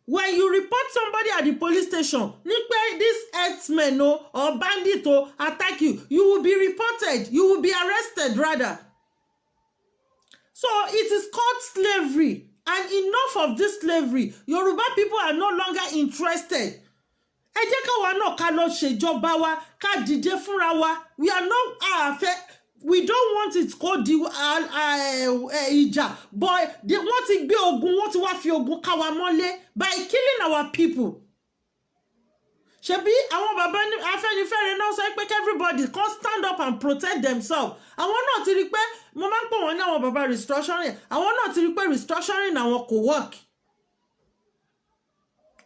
When you report somebody at the police station ní pé this herdsmen o or bandit o attack you, you will be reported, you will be arrested rather. So it is called slavery, and enough of this slavery. Yoruba people are no longer interested. Ẹ jẹ́ káwa náà ká lọ ṣèjọba wa, ká dìde fúnra wa. We are not àfẹ́, we don't want it kó di ìjà, but wọ́n ti gbé ogun, wọ́n ti wá fi ogun ká wa mọ́lé by killing our people. Ṣebí àwọn bàbá Afẹ́nifẹ́re náà sọ pé everybody kan stand up and protect themselves. Àwọn náà ti rí i pé, mo máa ń pè wọ́n ní àwọn bàbá restructuring, àwọn náà ti rí i pé restructuring àwọn kò work.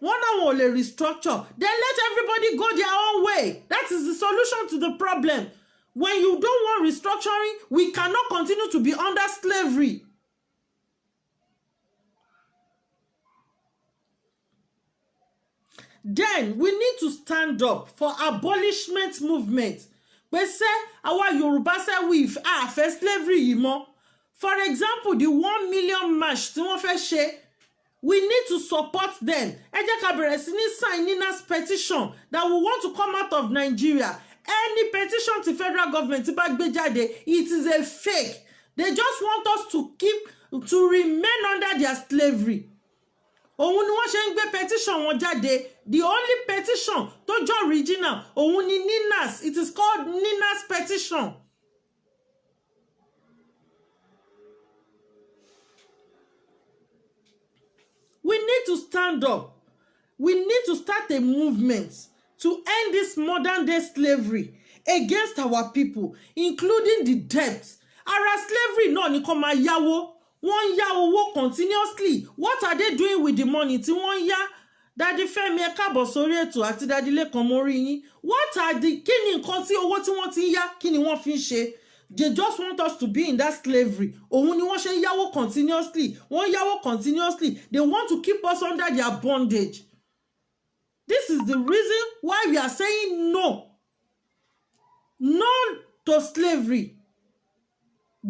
Wọ́n náà wọn ò lè restructure. Then let everybody go their own way. That is the solution to the problem. When you don't want restructuring, we cannot continue to be under slavery. Then we need to stand up for abolishment movement pé ṣé àwa Yorùbá ṣe we a fẹ́ slavery yìí mọ́. For example, the 1 million march tí wọ́n fẹ́ ṣe, we need to support them. Ẹ jẹ́ ká bẹ̀rẹ̀ sí ní sign NINAS petition that we want to come out of Nigeria. Any petition tí federal government bá gbé jáde, it is a fake. They just want us to remain under their slavery. Òun ni wọ́n ṣe ń gbé petition wọn jáde. The only petition tó jẹ́ original, òun ni NINAS. It is called NINAS petition. We need to stand up. We need to start a movement to end this modern day slavery against our people, including the debt. Ara slavery náà ni kó máa yáwó. Wọ́n ń yá owó continuously. What are they doing with the money tí wọ́n ń yá? Daddy Fẹ́mi, ẹ káàbọ̀ sórí ètò, àti Daddy Lẹ́kan, mo rí yín. What are the, kí ni nǹkan tí owó tí wọ́n ti ń yá, kí ni wọ́n fi ń ṣe? They just want us to be in that slavery. Òun ni wọ́n ṣe ń yáwó continuously, wọ́n yáwó continuously. They want to keep us under their bondage. This is the reason why we are saying no, no to slavery.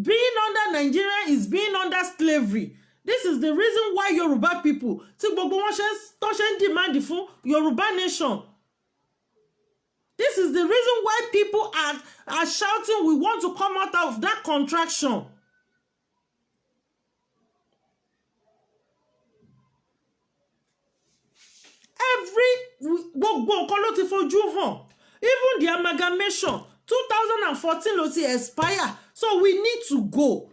Being under Nigeria is being under slavery. This is the reason why Yoruba people, tí gbogbo wọn ṣe tó ṣe ń demand fún Yoruba nation. This is the reason why people are shouting, "We want to come out of that contraction." Every, gbogbo nǹkan ló ti fojú hàn. Even the amalgamation, 2014 ló ti expire, so we need to go,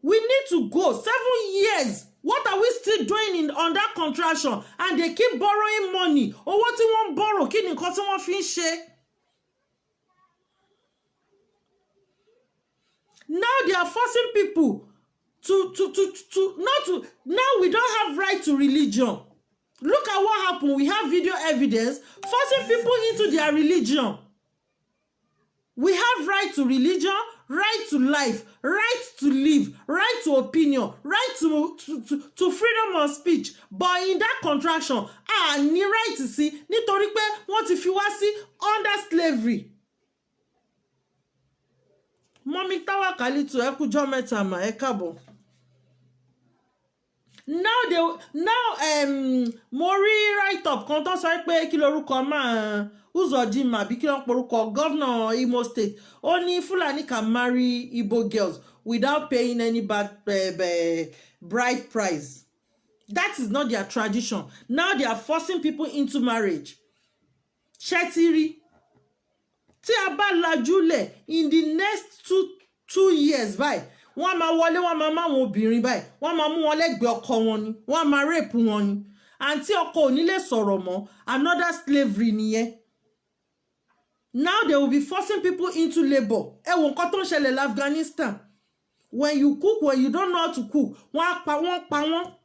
we need to go. 7 years, what are we still doing in on that contraction? And they keep borrowing money. Owó tí wọ́n ń borrow, kí ni nǹkan tí wọ́n fi ń ṣe? Now they are forcing people to not to, now we don't have right to religion. Look at what happened. We have video evidence forcing people into their religion. We have right to religion, right to life, right to live, right to opinion, right to freedom of speech. But in that contraction, a ní right sí, nítorí pé wọ́n ti fi wá sí under slavery. Mummy Táwàkálítù, ẹ kújọ́ mẹ́ta mà, ẹ káàbọ̀. Now they now mo rí write up kan tó sọ pé, kí lorúkọ máa, Uzodinma àbí kí ló ń porúkọ governor Imo State, ó ní Fulani can marry Igbo girls without paying any bad bride price. That is not their tradition. Now they are forcing people into marriage. Ṣé ti rí? Tí a bá lajúlẹ̀, in the next 2 years báyìí, wọ́n á máa wọlé, wọ́n á máa máwọn obìnrin báyìí, wọ́n á máa mú wọn lẹ́gbẹ̀ẹ́ ọkọ wọn ni, wọ́n á máa rape wọn ni, àǹtí ọkọ ò ní lè sọ̀rọ̀ mọ́. Another slavery nìyẹn. Now they will be forcing people into labour. Ẹ wo nǹkan tó ń ṣẹlẹ̀ l'Afghanistan. When you cook, when you don't know how to cook, wọ́n á pa wọ́n, pa wọ́n.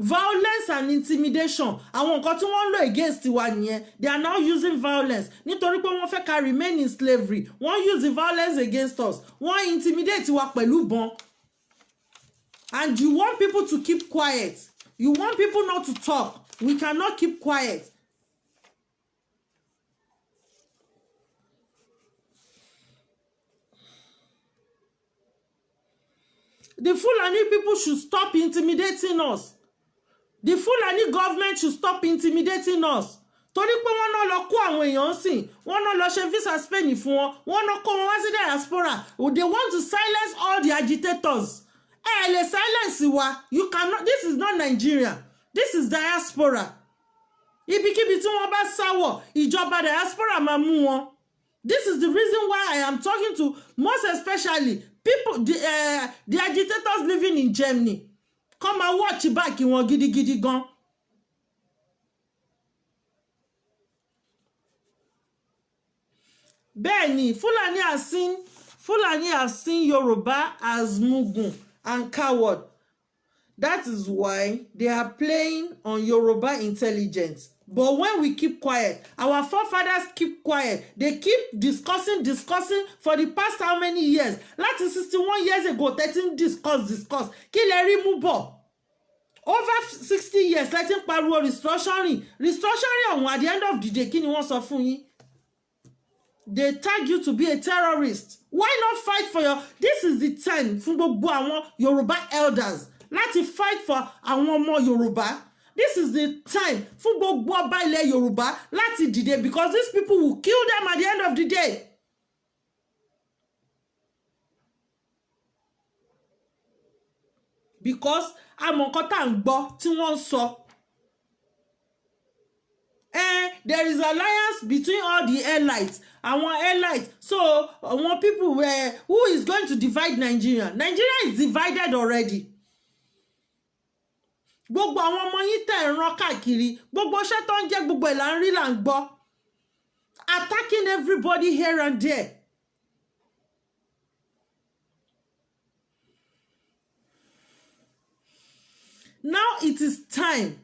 Violence and intimidation, àwọn nǹkan tí wọ́n ń lò against wa nìyẹn. They are now using violence nítorí pé wọ́n fẹ́ ká remain in slavery. Wọ́n use the violence against us, wọ́n intimidate wa pẹ̀lú ìbọn, and you want people to keep quiet, you want people not to talk. We cannot keep quiet. The Fulani people should stop intimidating us. The Fulani government should stop intimidating us, torí pé wọ́n náà lọ kó àwọn èèyàn sìn, wọ́n náà lọ ṣe visa Spain fún wọn, wọ́n náà kó wọn wá sí diaspora. They want to silence all the agitators. Ẹ lè silence wa. You cannot. This is not Nigeria, this is diaspora. Ibikíbi tí wọ́n bá sáwọ̀, ìjọba diaspora máa mú wọn. This is the reason why I am talking to, most especially, people, the agitators living in Germany. Come and watch back wọn gidigidi gan. Bẹ́ẹ̀ ni, Fulani have seen Yoruba as mugun and coward. That is why they are playing on Yoruba intelligence. But when we keep quiet, our forefathers keep quiet, they keep discussing, discussing for the past how many years? Láti 61 years ago, 13, discuss, discuss, kí lẹ rí mú bọ̀? Over 60 years lẹ ti ń pariwo restructuring, restructuring ọ̀hún. At the end of the day, kí ni wọ́n sọ fún yín? They tag you to be a terrorist. Why not fight for your, this is the time fún gbogbo àwọn Yorùbá elders láti fight for àwọn ọmọ Yorùbá. This is the time fún gbogbo ọba ilẹ̀ Yorùbá láti dìde, because these people will kill them at the end of the day. Because àmọ́ nǹkan tá à ń gbọ́ tí wọ́n ń sọ. There is alliance between all the elites, àwọn elites. So àwọn people were, who is going to divide Nigeria? Nigeria is divided already. Gbogbo àwọn ọmọ yín tẹ̀ ń rán káàkiri, gbogbo iṣẹ́ tó ń jẹ́, gbogbo ẹ̀ là ń rí, là ń gbọ́, attacking everybody here and there. Now it is time,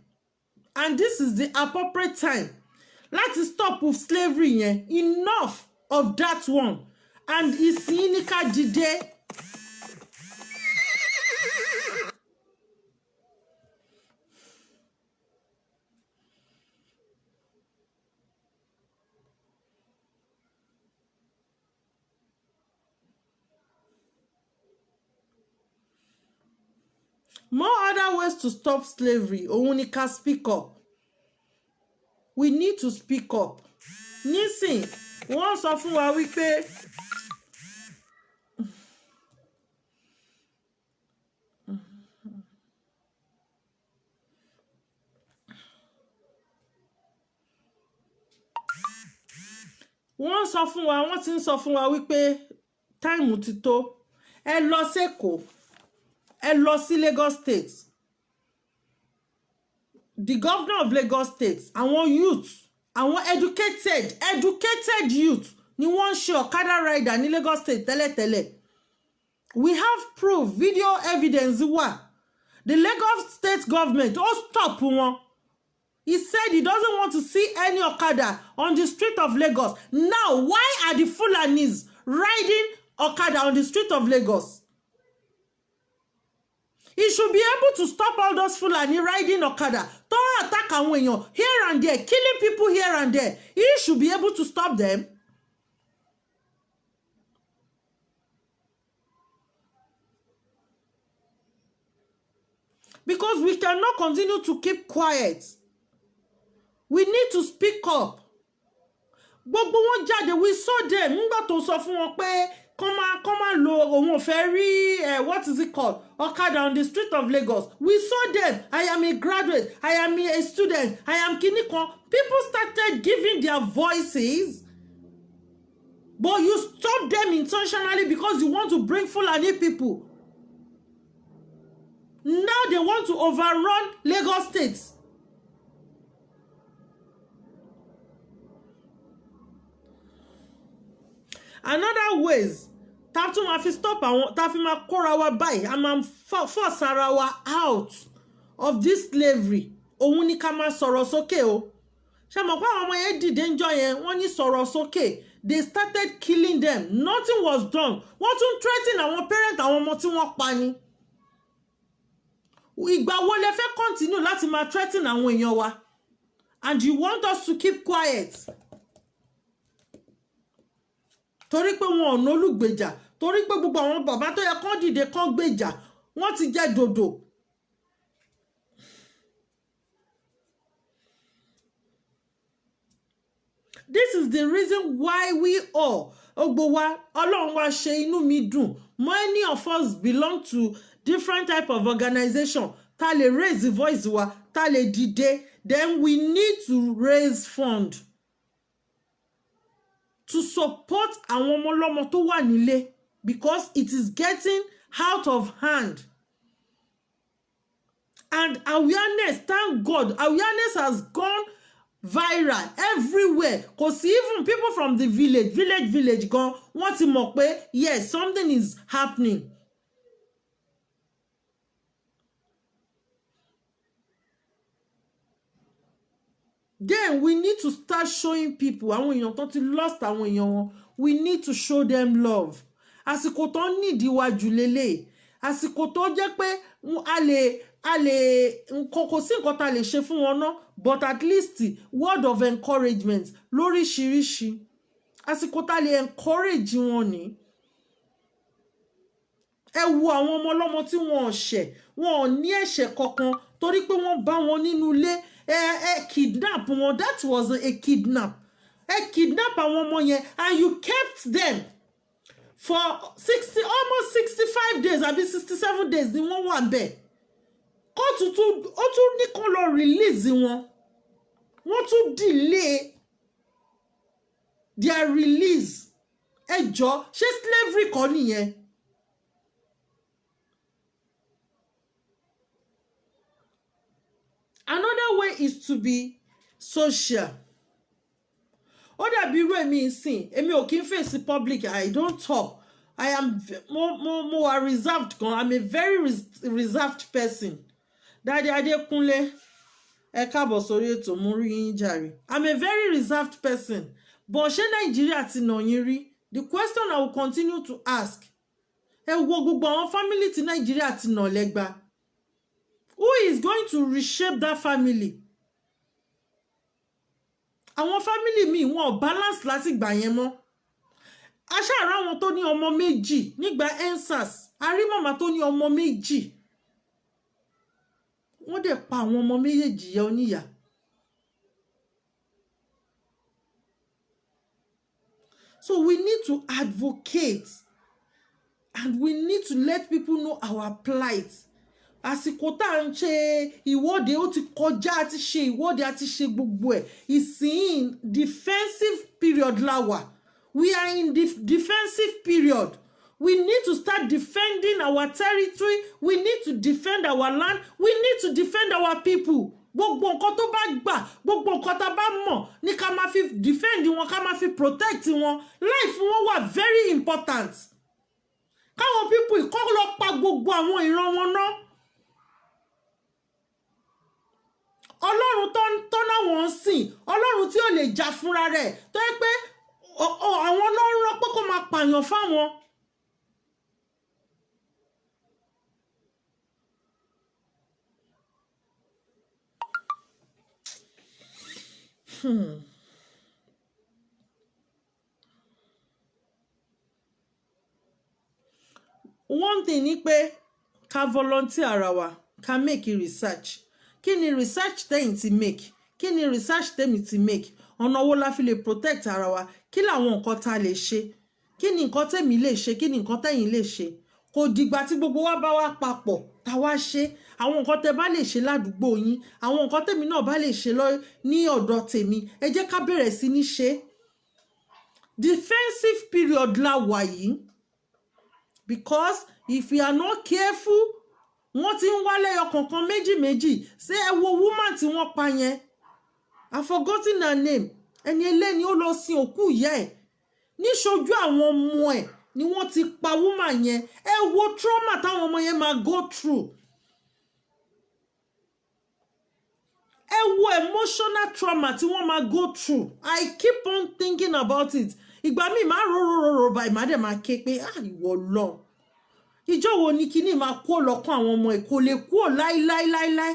and this is the appropriate time láti stop with slavery yẹn. Enough of that one, and ìsìn ní ká dìde. More other ways to stop slavery, òun ni ká speak up. We need to speak up. Nísìn, wọ́n sọ fún wa wípé wọ́n sọ fún wa, wọ́n ti ń sọ fún wa wípé time ti tó. Ẹ lọ sẹ́kọ̀ọ́, ẹ lọ sí Lagos State, the governor of Lagos State, àwọn youth, àwọn educated youth ni wọ́n ń ṣe ọ̀kadà rider ní Lagos State tẹ́lẹ̀tẹ́lẹ̀. We have proof, video evidence wà. The Lagos State government ó stop wọn. He said he doesn't want to see any okada on the street of Lagos. Now, why are the Fulanis riding okada on the street of Lagos? He should be able to stop all those Fulani riding okada tó attack àwọn èèyàn here and there, killing people here and there. He should be able to stop them. Because we cannot continue to keep quiet. We need to speak up. Gbogbo wọn jáde, we saw them nígbà tó sọ fún wọn pé kọ́ máa lo, òun ò fẹ́ rí, what is it called, ọ̀kadà on the street of Lagos. We saw them. "I am a graduate, I am a student, I am kini kan." People started giving their voices, but you stop them intentionally because you want to bring Fulani people. Now they want to overrun Lagos State. Another ways tá tún máa fi stop àwọn, tá fi máa kóra wa báyìí, a máa force ara wa out of this slavery, òun ni ká máa sọ̀rọ̀ sókè o. Ṣe mọ̀ pé àwọn ọmọ yẹn dìde ńjọ́ yẹn, wọ́n ní sọ̀rọ̀ sókè. They started killing them, nothing was done. Wọ́n tún threaten àwọn parent àwọn ọmọ tí wọ́n pa ni. Ìgbà wo lẹ fẹ́ continue láti máa threaten àwọn èèyàn wa, and you want us to keep quiet? Torí pé wọn ò nólùgbèjà, torí pé gbogbo àwọn bàbá tó yẹ kán dìde kán gbèjà, wọ́n ti jẹ́ dòdò. This is the reason why we all, gbogbo wa, Ọlọ́run wa ṣe, inú mi dùn, many of us belong to different type of organization ta lè raise the voice wa, ta lè dìde. Then we need to raise fund to support àwọn ọmọ ọlọ́mọ tó wà nílé, because it is getting out of hand. And awareness, thank God, awareness has gone viral everywhere. Kò sí, even people from the village gan, wọ́n ti mọ̀ pé yes, something is happening. Then we need to start showing people, àwọn èèyàn tó ti lost àwọn èèyàn wọn, we need to show them love. Àsìkò tó ń nídìí wa jù lélẹ̀, àsìkò tó jẹ́ pé a lè nǹkan, kò sí nǹkan tá a lè ṣe fún wọn ná, but at least word of encouragement lóríṣiríṣi, àsìkò tá a lè encourage wọn ní. Ẹ wo àwọn ọmọ ọlọ́mọ tí wọn ò ṣẹ̀, wọn ò ní ẹ̀ṣẹ̀ kankan, torí pé wọ́n bá wọn nínú ilé, ẹ kidnap wọn. That was a kidnap. Ẹ kidnap àwọn ọmọ yẹn and you kept them for 60, almost 65 days àbí 67 days ni wọ́n wà bẹ́ẹ̀. Kóòtù tún, ó tún ní kó lọ release wọn, wọ́n tún delay their release. Ẹ jọ, ṣé slavery kọ́ nìyẹn? Another way is to be social. Ó dàbí irú èmi ìsìn, èmi ò kí ń fèsì public. I don't talk. I am mo mo mo wà reserved gan. I'm a very reserved person. Daddy Adékúnlé, ẹ káàbọ̀ sórí ètò. Mú rí yín jàre. I'm a very reserved person, but ṣé Nàìjíríà ti nà yín rí? The question I will continue to ask. Ẹ wo gbogbo àwọn family tí Nàìjíríà ti nà lẹ́gba. Who is going to reshape that family? Àwọn family míì, wọn ò balance láti gbà yẹn mọ́. Aṣáàrá àwọn tó ní ọmọ méjì nígbà EndSARS, a rí màmá tó ní ọmọ méjì, wọ́n dẹ̀ pa àwọn ọmọ méjèèjì yẹn oníyà. So we need to advocate and we need to let people know our plight. Àsìkò tá à ń ṣe ìwọ́de, ó ti kọjá. A ti ṣe ìwọ́de, a ti ṣe gbogbo ẹ̀. Ìsìn defensive period la wà. We are in the defensive period. We need to start defending our territory. We need to defend our land. We need to defend our people. Gbogbo nǹkan tó bá gbà, gbogbo nǹkan tá a bá mọ̀ ní ká máa fi defend wọn, ká máa fi protect wọn. Life wọn wà very important. Káwọn people ìkọ́ lọ pa gbogbo àwọn ìran wọn náà. Ọlọ́run tó ń tọ́nà wọ́n ń sìn, Ọlọ́run tí ò lè jà fúnra rẹ̀, tó yẹ pé àwọn náà ń rán pé kó máa pààyàn fáwọn. One thing ni pé ká volunteer ara wa, ká make research. Kí ni research tẹ́yìn ti make? Kí ni research tẹ́mi ti make? Ọ̀nà wo la fi lè protect ara wa? Kí làwọn nǹkan tá a lè ṣe? Kí ni nǹkan tẹ́mi lè ṣe? Kí ni nǹkan tẹ́yìn lè ṣe? Kò dìgbà tí gbogbo wa bá wá papọ̀ tá wá ṣe. Àwọn nǹkan tẹ́ bá lè ṣe ládùúgbò yín, àwọn nǹkan tẹ́mi náà bá lè ṣe lọ ní ọ̀dọ̀ tèmi, ẹ jẹ́ ká bẹ̀rẹ̀ sí ní ṣe. Defensive period la wà yìí, because if you are not careful, wọ́n ti ń wálé ọkọ̀ọ̀kan méjì méjì. Ṣé ẹ wo woman tí wọ́n pa yẹn? I forgotten her name. Ẹni eléni ó lọ sin òkú ìyá ẹ̀, níṣojú àwọn ọmọ ẹ̀ ni wọ́n ti pa woman yẹn. Ẹ wo trauma táwọn ọmọ yẹn máa go through. Ẹ wo emotional trauma tí wọ́n máa go through. I keep on thinking about it. Ìgbà míì, máa rò rò rò rò báyìí, má dẹ̀ máa ké pé, ah, ìwọ lọ, ìjọ wo ni kíní máa kó lọ́kàn àwọn ọmọ ẹ̀? Kò lè kúrò láíláíláíláí.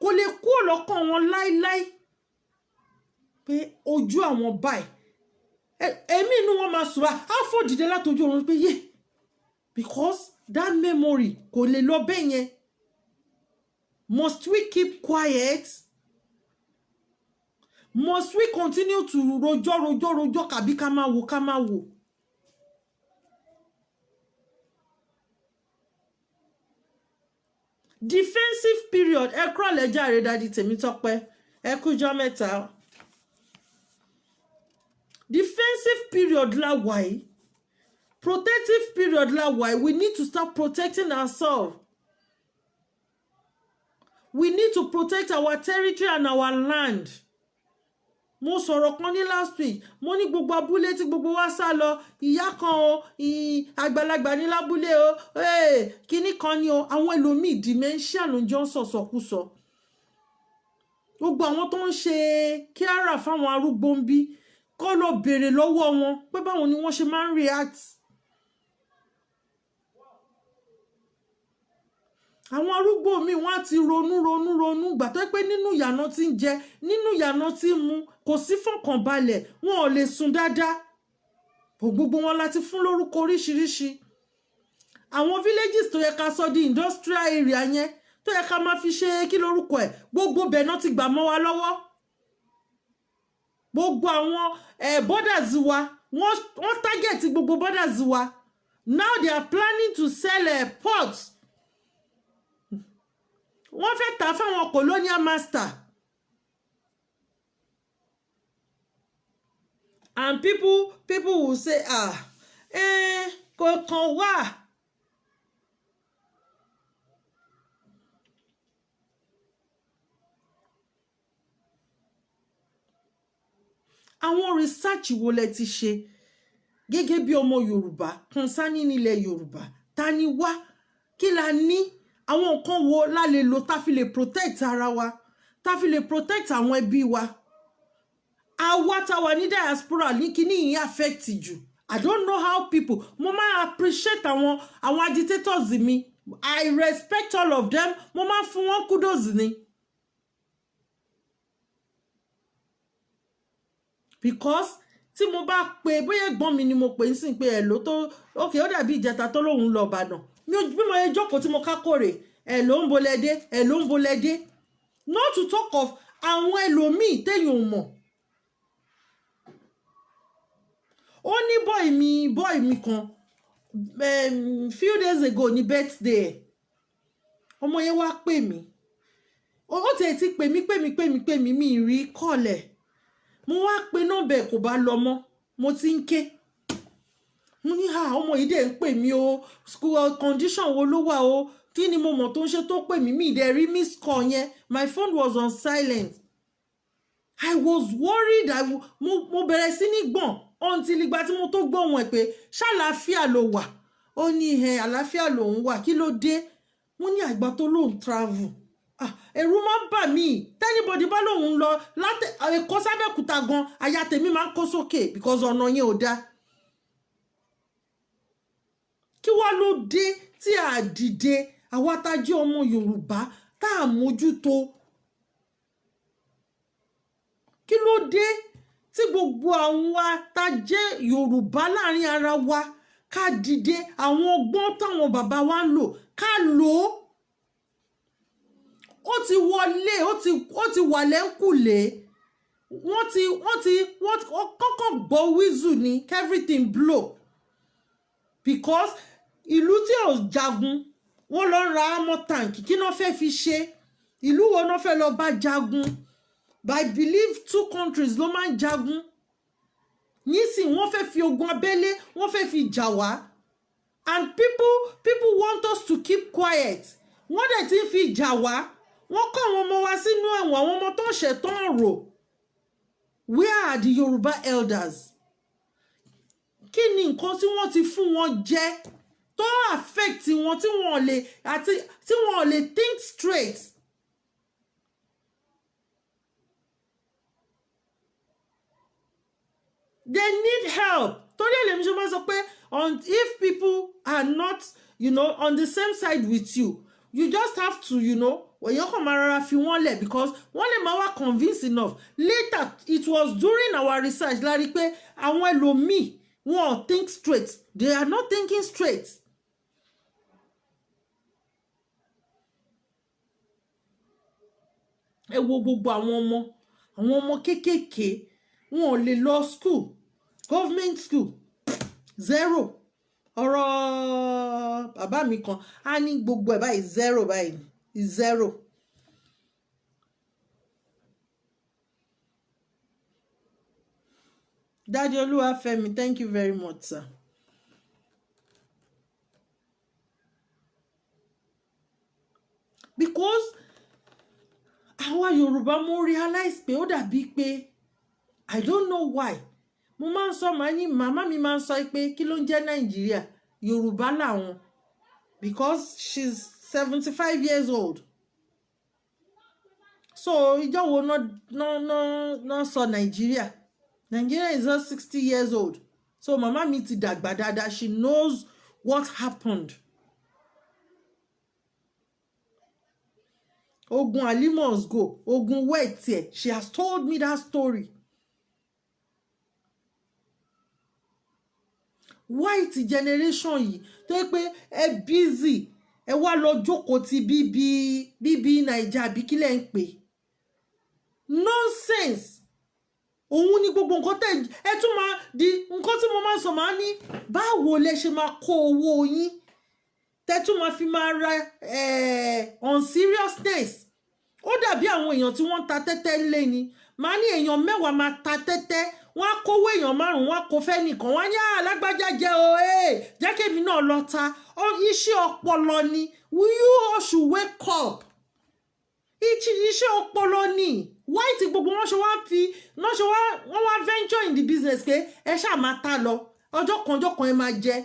Kò lè kúrò lọ́kàn wọn láíláí pé ojú àwọn báyìí, èmi inú wọn máa sùn bá á fò dìde látọjú oorun pé yé, because that memory kò lè lọ bẹ́ẹ̀ yẹn. Must we keep quiet? Must we continue to rojọ́ rojọ́ rojọ́, kàbí ká máa wò, ká máa wò? Defensive period. Ẹ kúrọ̀lẹ́ jàre, Daddy Tèmítọ́pẹ́. Ẹ kújọ́ mẹ́ta. Defensive period la wà yìí, protective period la wà yìí. We need to start protecting ourselves. We need to protect our territory and our land. Mo sọ̀rọ̀ kan ní last week. Mo ní gbogbo abúlé tí gbogbo wa sá lọ, ìyá kan o, àgbàlagbà ní lábúlé o, kinní kan ni o, àwọn ẹlòmíì, dementia ló ń jọ ń sọ̀sọ̀kúsọ. Gbogbo àwọn tó ń ṣe kíára fáwọn arúgbó ń bí kọ́ lọ béèrè lọ́wọ́ wọn pé báwo ni wọ́n ṣe máa ń react. Àwọn arúgbó mi, wọ́n á ti ronú ronú ronú gbà tó pé nínú ìyànà tí ń jẹ, nínú ìyànà tí ń mu, kò sí fọkànbalẹ̀, wọn ò lè sùn dáadáa. Bò gbogbo wọn láti fún lórúkọ oríṣiríṣi. Àwọn villages tó yẹ ká sọ di industrial area yẹn, tó yẹ ká máa fi ṣe kí lórúkọ ẹ̀, gbogbo bẹ̀ náà ti gbà mọ́ wa lọ́wọ́. Gbogbo àwọn borders wa, wọ́n target gbogbo borders wa. Now they are planning to sell ports. Wọ́n fẹ́ tà fáwọn colonial master. And people will say, ah, kò kàn wá. Àwọn research wo lẹ ti ṣe gẹ́gẹ́ bí ọmọ Yorùbá concerning ilẹ̀ Yorùbá? Ta ni wá? Kí la ní? Àwọn nǹkan wo la lè lò tá fi lè protect ara wa, tá fi lè protect àwọn ẹbí wa? Àwa tá wà ní diaspora ní kíní yìí affect jù. I don't know how people, mo máa appreciate àwọn agitators mi. I respect all of them. Mo máa fún wọn kudos ni, because tí mo bá pe, bóyá ẹ̀gbọ́n mi ni mo pè ń sìn pé ẹ̀ ló tó, ok, ó dàbí ìjẹta tó lóun lọ Ìbàdàn mi ò, bí mo yẹ jókòó tí mo ká kórè ẹ̀ ló ń bolẹ́dé, ẹ̀ ló ń bolẹ́dé, not to talk of àwọn ẹlòmíì téèyàn ò mọ̀. Ó ní boy mi kan, few days ago ní birthday ẹ̀. Ọmọ yẹn wá pè mí, ó tiẹ̀ ti pè mí, pè mí, pè mí, pè mí, mi rí kọ́ọ̀lẹ̀. Mo wá pe nọ́mbà ẹ̀, kò bá lọ mọ́. Mo ti ń ké, mo ní, "Ha, ọmọ yìí dẹ̀ ń pè mí o. School condition wo ló wà o? Kí ni mo mọ̀ tó ń ṣe tó pè mí?" Mi dẹ̀ rí miss call yẹn. My phone was on silent. I was worried. Mo bẹ̀rẹ̀ sí ní gbọ̀n until ìgbà tí mo tó gbọ́ wọn ẹ̀ pé ṣàlàáfíà ló wà. Ó ní ẹ àlàáfíà lòun wà, kí ló dé? Mo ní àgbà tó lóun travel. Ah, ẹ̀rù máa ń bà mí. Tí anybody bá lòun lọ láti Èkó sábẹ́òkúta gan, àyà tèmi máa ń kó sókè because ọ̀nà yẹn ò dáa. Kí wá ló dé tí a dìde, àwa tá a jẹ́ ọmọ Yorùbá, tá a mójútó? Kí ló dé tí gbogbo àwọn wa tá a jẹ́ Yorùbá láàrin ara wa ká dìde? Àwọn ọgbọ́n táwọn bàbá wa ń lò, ká lò ó. Ó ti wọlé, ó ti wà lẹ́ńkùlé. Wọ́n kọ́kọ́ gbọ́ whistle ni, everything blow, because ìlú tí ò jagun, wọ́n lọ ra armor tank. Kí náà fẹ́ fi ṣe? Ìlú wo náà fẹ́ lọ bá jagun? But I believe two countries ló máa ń jagun. Nísìn, wọ́n fẹ́ fi ogun abẹ́lé, wọ́n fẹ́ fi jà wá, and people want us to keep quiet. Wọ́n dẹ̀ ti ń fi jà wá. Wọ́n kọ́ àwọn ọmọ wa sínú ẹ̀wọ̀n, àwọn ọmọ tó ń ṣẹ̀tàn rò. Where are the Yoruba elders? Kí ni nǹkan tí wọ́n ti fún wọn jẹ tó affect wọn tí wọ́n lè àti tí wọ́n lè think straight? They need help. Torí ẹ̀ lèmi ṣe máa sọ pé if people are not on the same side with you, you just have to èèyàn kàn máa rọra fi wọ́n lẹ̀, because wọ́n lè máa wá convince enough later. It was during our research la rí pé àwọn ẹlòmíì, wọn ò think straight. They are not thinking straight. Ẹ wo gbogbo àwọn ọmọ kéékèèké, wọn ò lè lọ school, government school zero. Ọ̀rọ̀ bàbá mi kan á ní gbogbo ẹ̀ báyìí, zero báyìí, zero. Daddy Olúwafẹ́mi, thank you very much, sir. Because àwa Yorùbá, mo realize pé ó dàbí pé, I don't know why, mo máa ń sọ, màá ní màmá mi máa ń sọ pé kí ló ń jẹ́ Nàìjíríà, Yorùbá làwọn, because she's 75 years old. So ìjọ wo ná sọ Nàìjíríà? Nigeria is just 60 years old. So màmá mi ti dàgbà dáadáa. She knows what happened. Ogun Ali must go, ogun wet ẹ. She has told me that story. White generation yìí tó yẹ pé ẹ busy, ẹ wá lọ jókòó ti bíbí bíbí Naija, àbí kílẹ̀ ń pè, nonsense. Òun ni gbogbo nǹkan tẹ ẹ tún máa di nǹkan tí mo máa sọ. Máa ní, báwo lẹ ṣe máa kó owó yín tẹ tún máa fi máa ra on seriousness? Ó dàbí àwọn èèyàn tí wọ́n ń ta tẹ́tẹ́ ńlé ni. Màá ní èèyàn 10 máa ta tẹ́tẹ́, wọ́n á kówó èèyàn márùn-ún, wọ́n á kó fẹ́ nìkan, wọ́n á ní alágbájá jẹ́ o, jẹ́ kémi náà lọ ta. Iṣẹ́ ọpọlọ ni. You all should wake up. Iṣẹ́ ọpọlọ ni. Why tí gbogbo wọn ṣe wá fi wọ́n ṣe wá, wọ́n wá venture in the business pé ẹ ṣáà máa ta lọ, ọjọ́ kan ọjọ́ kan ẹ máa jẹ.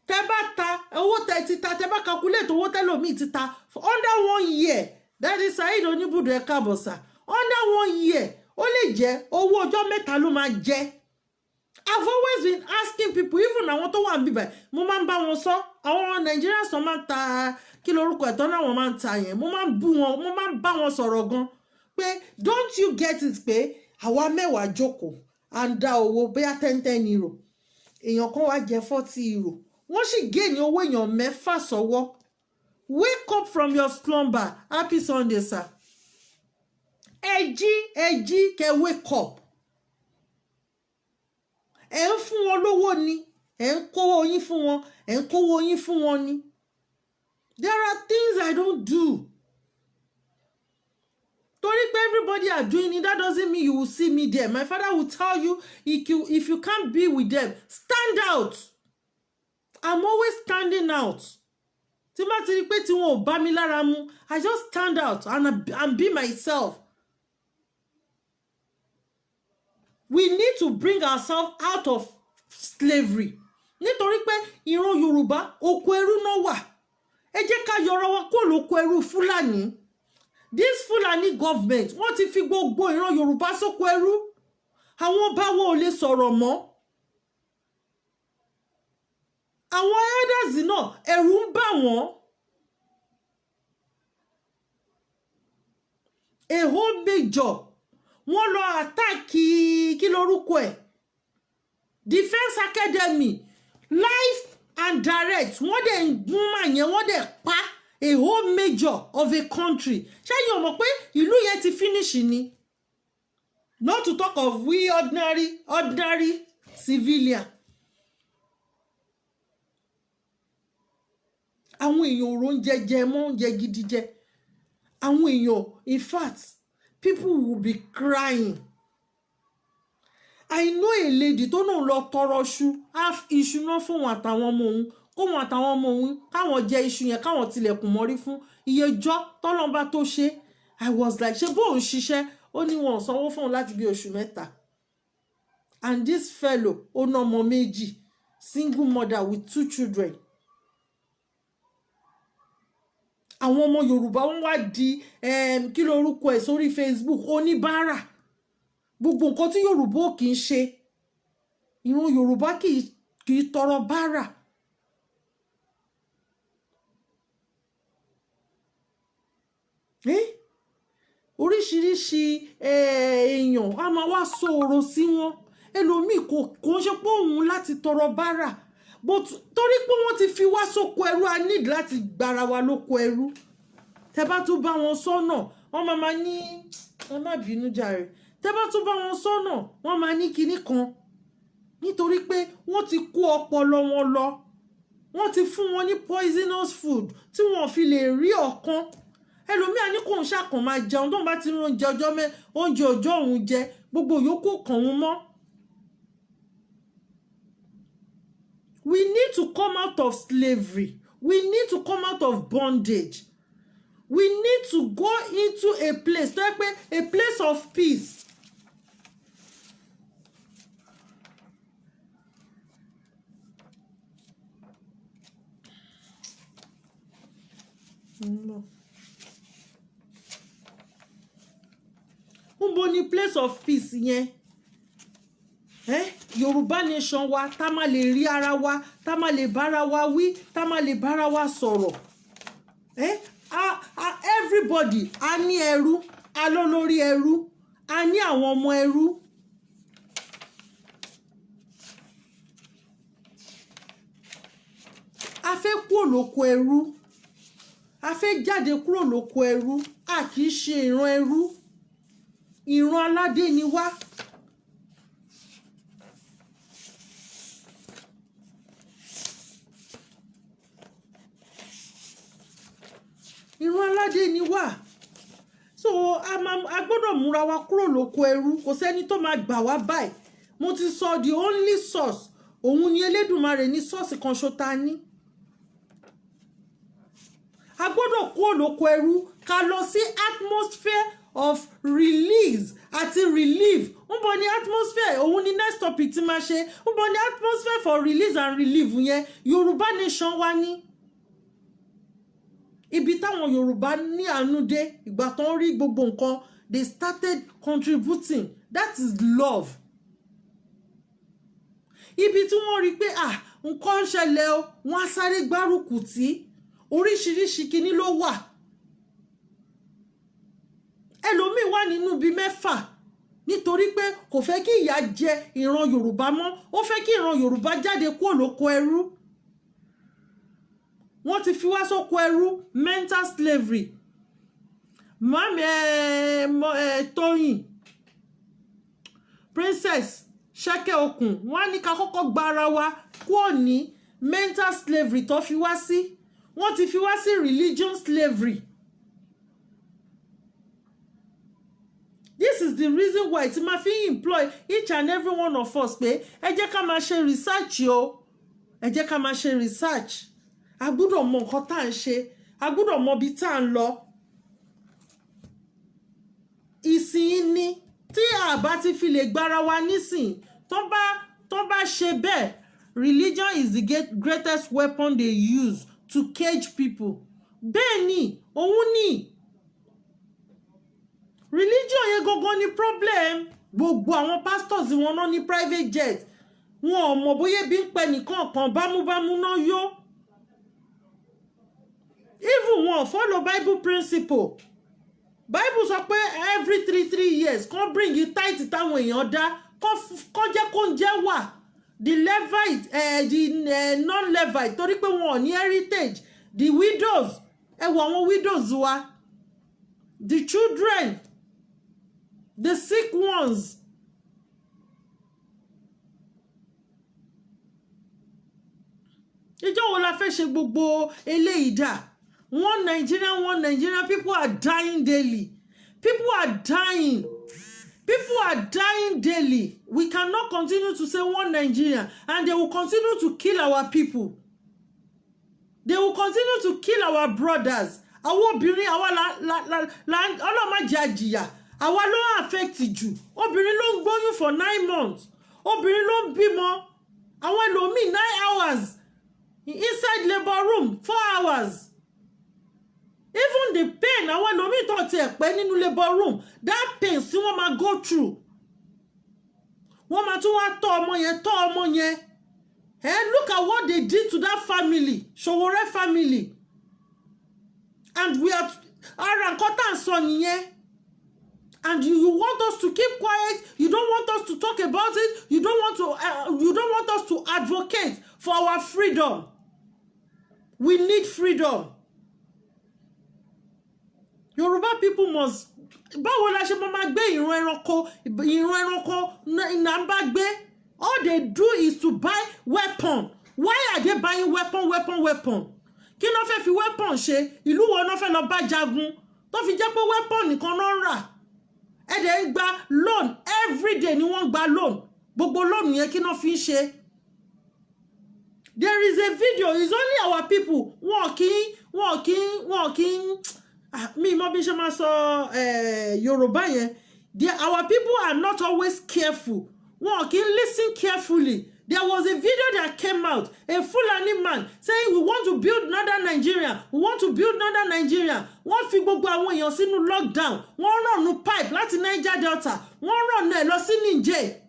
Tẹ́ bá ta owó, tẹ́ ti ta, tẹ́ bá calculate owó tẹ́lòmíì ti ta for under one year. Daddy Saheed Oníbùdó, ẹ káàbọ̀ sà. Under one year, ó lè jẹ́ owó ọjọ́ 3 ló máa jẹ́. I've always been asking people, even àwọn tó wà níbí, mo máa ń bá wọn sọ. Àwọn Nigerians tó máa ń ta, kí lorúkọ ẹ̀tọ́ náà, wọ́n máa ń ta yẹn, mo máa ń bú wọn, mo máa ń bá wọn sọ̀rọ̀ gan pé, don't you get it pé àwa 10 jókòó, à ń dá owó bóyá 10 10 euro, èèyàn kan wá jẹ €40, wọ́n sì gain owó èèyàn 6 sọ́wọ́? Wake up from your slumber. Happy Sunday, sir. Ẹ jí, ẹ jí, kẹ wake up. Ẹ ń fún wọn lówó ni, ẹ ń kówó yín fún wọn, ẹ ń kówó yín fún wọn ni. There are things I don't do torí pé everybody are doing it, that doesn't mean you will see me there. My father will tell you, if you can't be with them, stand out. I'm always standing out. Tí má ti rí pé tí wọn ò bá mi lára mu, I just stand out and be myself. We need to bring ourselves out of slavery, nítorí pé ìran Yorùbá, oko ẹrú náà wà. Ẹ jẹ́ ká yọra wa kúrò lóko ẹrú Fúlàní. This Fulani government, wọ́n ti fi gbogbo ìran Yorùbá sóko ẹrú. Àwọn báwo ò lè sọ̀rọ̀ mọ́. Àwọn elders náà, ẹ̀rù ń bà wọ́n. A whole major, wọ́n lọ attack, kí lorúkọ ẹ̀, Defence Academy, live and direct. Wọ́n dẹ̀ ń gún mà yẹn, wọ́n dẹ̀ pa a whole major of a country. Ṣẹ́yìn ò mọ̀ pé ìlú yẹn ti finish ni? Not to talk of we ordinary civilian. Àwọn èèyàn ò róúnjẹ jẹ mọ́, oúnjẹ gidi jẹ. Àwọn èèyàn, in fact, people will be crying. I know a lady tó náà lọ tọrọ iṣu, half iṣu náà fóun àtàwọn ọmọ òun, kóun àtàwọn ọmọ òun káwọn jẹ iṣu yẹn, káwọn tilẹ̀kùn mọ́rí fún iye ọjọ́ tọ́lọ́mbà tó ṣe. I was like, ṣé bóun ṣiṣẹ́? Ó ní wọn ò sanwó fóun láti bí oṣù 3. And this fellow, ó ná ọmọ 2, single mother with two children. Àwọn ọmọ Yorùbá, wọn wá di kí lorúkọ ẹ̀ sórí Facebook, oníbàárà. Gbogbo nǹkan tí Yorùbá ò kì í ṣe, ìran Yorùbá kì í tọrọ bárà. Eh? Oríṣiríṣi èèyàn á máa wá sọ̀rọ̀ sí wọn. Ẹlòmíì kò ń ṣe pé òun láti tọrọ bárà, but torí pé wọ́n ti fi wá sóko ẹrú, a need láti gbára wa lóko ẹrú. Tẹ bá tún bá wọn sọ́nà, wọ́n máa ní, ẹ má bínú jàre. Tẹ bá tún bá wọn sọ́nà, wọ́n máa ní kinní kan, nítorí pé wọ́n ti kó ọpọlọ wọn lọ, wọ́n ti fún wọn ní poisonous food tí wọ́n fi lè rí ọ̀kan. Ẹlòmíà ní kóun ṣàkàn máa jẹun, tóun bá ti rí oúnjẹ ọjọ́ mẹ́, oúnjẹ ọjọ́ òun jẹ, gbogbo yòókù kàn òun mọ́. We need to come out of slavery. We need to come out of bondage. We need to go into a place tó yẹ pé a place of peace. Ń bo ni place of peace yẹn, eh? Yorùbá nation wa, tá má lè rí ara wa, tá má lè bára wa wí, tá má lè bára wa sọ̀rọ̀, eh? A, everybody a ní ẹrú, a lólórí ẹrú, a ní àwọn ọmọ ẹrú. A fẹ́ kúrò lóko ẹrú, a fẹ́ jáde kúrò lóko ẹrú. A kì í ṣe ìran ẹrú, ìran aládé ni wá. Ìran aládé ni wá. So a máa, a gbọ́dọ̀ múra wa kúrò lóko ẹrú. Kò sẹ́ni tó máa gbà wá báyìí. Mo ti sọ, the only source, òun ni Elédùmarè, ní source kan ṣo ta ní. A gbọ́dọ̀ kúrò lóko ẹrú, ká lọ sí atmosphere. of release àti relief? Ń bọ̀ ní atmosphere, òun ni next topic tí máa ṣe. Ń bọ̀ ní atmosphere for release and relief yẹn? Yorùbá nation wá ní ibi táwọn Yorùbá ní àánú dé. Ìgbà tó ń rí gbogbo nǹkan, they started contributing. That is love. Ibi tí wọ́n rí pé, ah, nǹkan ń ṣẹlẹ̀ o, wọ́n á sáré gbárùkù tí oríṣiríṣi kinní ló wà. Ẹlòmíín wà nínú ibi mẹ́fà nítorí pé kò fẹ́ kí ìyà jẹ ìran Yorùbá mọ́. Ó fẹ́ kí ìran Yorùbá jáde kúrò lóko ẹrú. Wọ́n ti fi wá sóko ẹrú, mental slavery. Màmí ẹ ẹ Tóyìn Princess Ṣẹ́kẹ́ Okùn, wọ́n á ní ká kọ́kọ́ gba ara wa kúrò ní mental slavery tó fi wá sí. Wọ́n ti fi wá sí religion slavery. This is the reason why tí máa fi employ each and every one of us pé ẹ jẹ́ ká máa ṣe research o, ẹ jẹ́ ká máa ṣe research. A gbúdọ̀ mọ nǹkan tá à ń ṣe, a gbúdọ̀ mọ ibi tá à ń lọ. Ìsìn ni tí a bá ti fi lè gbára wa nísìn, tó bá ṣe bẹ́ẹ̀, religion is the greatest weapon they use to cage people. Bẹ́ẹ̀ ni, òun ni religion yẹn gangan ni problem. Gbogbo àwọn pastors wọn náà ní private jet. Wọn ò mọ̀ bóyá ebi ń pẹ nìkan kan, bámúbámú náà yó. Even wọn ò follow Bible principle. Bible sọ pé every 3 3 years kan bring you tithe táwọn èèyàn dá, kán jẹ́ kó ń jẹ́ wà the Levite, the non-Levite, torí pé wọn ò ní heritage, the widows. Ẹ wo àwọn widows wa, the children, the sick ones. Ìjọ́ wo la fẹ́ ṣe gbogbo eléyìí dà? One Nigeria, one Nigeria, people are dying daily. People are dying, people are dying daily. We cannot continue to say one Nigeria and they will continue to kill our people. They will continue to kill our brothers. Àwọn obìnrin, àwa la la la la, ọlọ́mọ jẹ́ àjìyà, àwa ló ń affect jù. Obìnrin ló ń gbóyún for 9 months, obìnrin ló ń bímọ. Àwọn ẹlòmíì, 9 hours inside labour room, 4 hours. Even the pain, àwọn ẹlòmíì tó tiẹ̀ pẹ́ nínú labour room, that pain tí wọ́n máa go through, wọ́n máa tún wá tọ́ ọmọ yẹn, tọ́ ọmọ yẹn. Eh, look at what they did to that family, Sowore family. And we are, ara nǹkan tá à ń sọ nìyẹn. And you want us to keep quiet. You don't want us to talk about it. You don't want us to advocate for our freedom. We need freedom. Yorùbá people must, báwo la ṣe máa gbé ìran ẹranko? Ìran ẹranko náà ń bá gbé. All they do is to buy weapon. Why are they buying weapon, weapon, weapon? Kí ló fẹ́ fi weapon ṣe? Ìlú wo náà fẹ́ lọ bá jagun tó fi jẹ́ pé weapon nìkan náà ń rà? Ẹ dẹ̀ ń gba loan everyday ni wọ́n ń gba loan. Gbogbo loan yẹn, kí náà fi ń ṣe? There is a video. It's only our people, wọn kì í, mi mọ bí ṣe máa sọ Yorùbá yẹn. Our people are not always careful. Wọn kì í listen carefully. There was a video that came out, a Fulani man saying, "We want to build northern Nigeria, we want to build northern Nigeria." Wọ́n fi gbogbo àwọn èèyàn sínú lockdown. Wọ́n run pipe láti Niger Delta, wọ́n run ẹ̀ lọ sí Niger.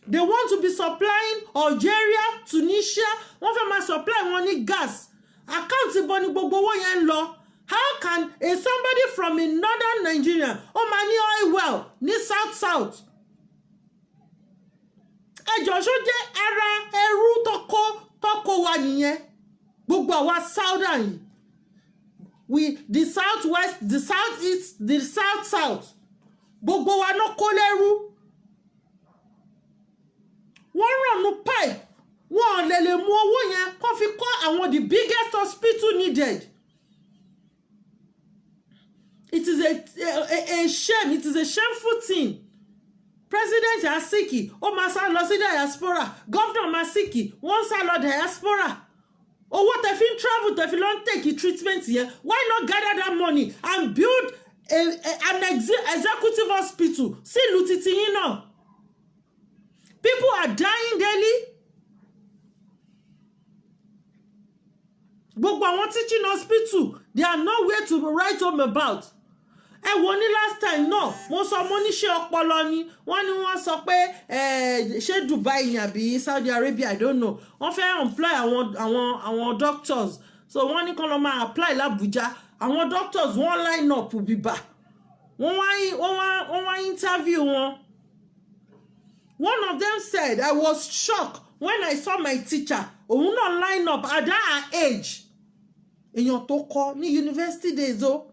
They want to be supplying Algeria, Tunisia. Wọ́n fẹ́ máa supply wọn ní gas. Account bọ́ ni gbogbo owó yẹn ń lọ. How can a somebody from a northern Nigeria ó máa ní oil well ní south south? Ẹjọ́, ṣó jẹ́ ara ẹrú tó kó wa nìyẹn? Gbogbo àwa southern yìí, we, the south west, the south east, the south south, gbogbo wa náà kó lẹ́rú. Wọ́n run pipe, wọ́n lè mú owó yẹn kó fi kọ́ àwọn the biggest hospital needed. It is a shame. It is a shameful thing. President á sick, ó máa sá lọ sí diaspora. Governor máa sick, wọ́n sá lọ diaspora. Owó tẹ fi ń travel, tẹ fi lọ ń take treatment yẹn, why not gather that money and build an executive hospital sílùú titi yín náà. People are dying daily. Gbogbo àwọn teaching hospital, they are nowhere to write home about. Ẹ wo ní last time náà, mo sọ, mo ní ṣé ọpọlọ ni wọ́n ní. Wọ́n sọ pé ṣé Dubai ni àbí Saudi Arabia, I don't know, wọ́n fẹ́ employ àwọn doctors, so wọ́n ní kán lọ máa apply l'Abuja. Àwọn doctors, wọ́n line up bíbà, wọ́n wá interview wọn. One of them said, "I was shocked when I saw my teacher." Òun náà line up at that her age, èèyàn tó kọ́ ní university days o.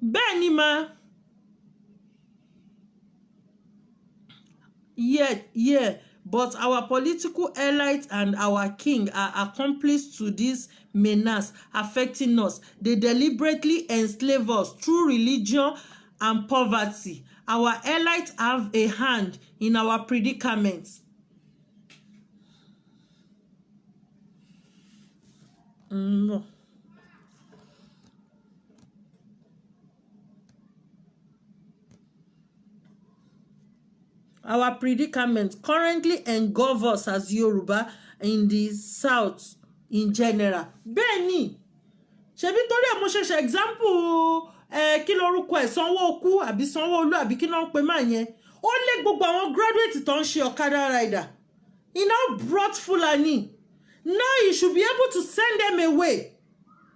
Bẹ́ẹ̀ ni ma. Yeah, but our political elite and our king are accomplice to this menace affecting us. They deliberately enslave us through religion and poverty. Our elite have a hand in our predicament. No. Our predicament currently engulf us as Yoruba in the south in general. Bẹ́ẹ̀ ni, ṣebí torí ẹ̀ mo ṣe ṣe example ẹ, kí lorúkọ ẹ̀, Sanwó-Okú àbí Sanwó-Olú àbí kí náà ń pe máa yẹn, ó lé gbogbo àwọn graduate tó ń ṣe ọ̀kadà rider. He now brought Fulani. Now he should be able to send them away,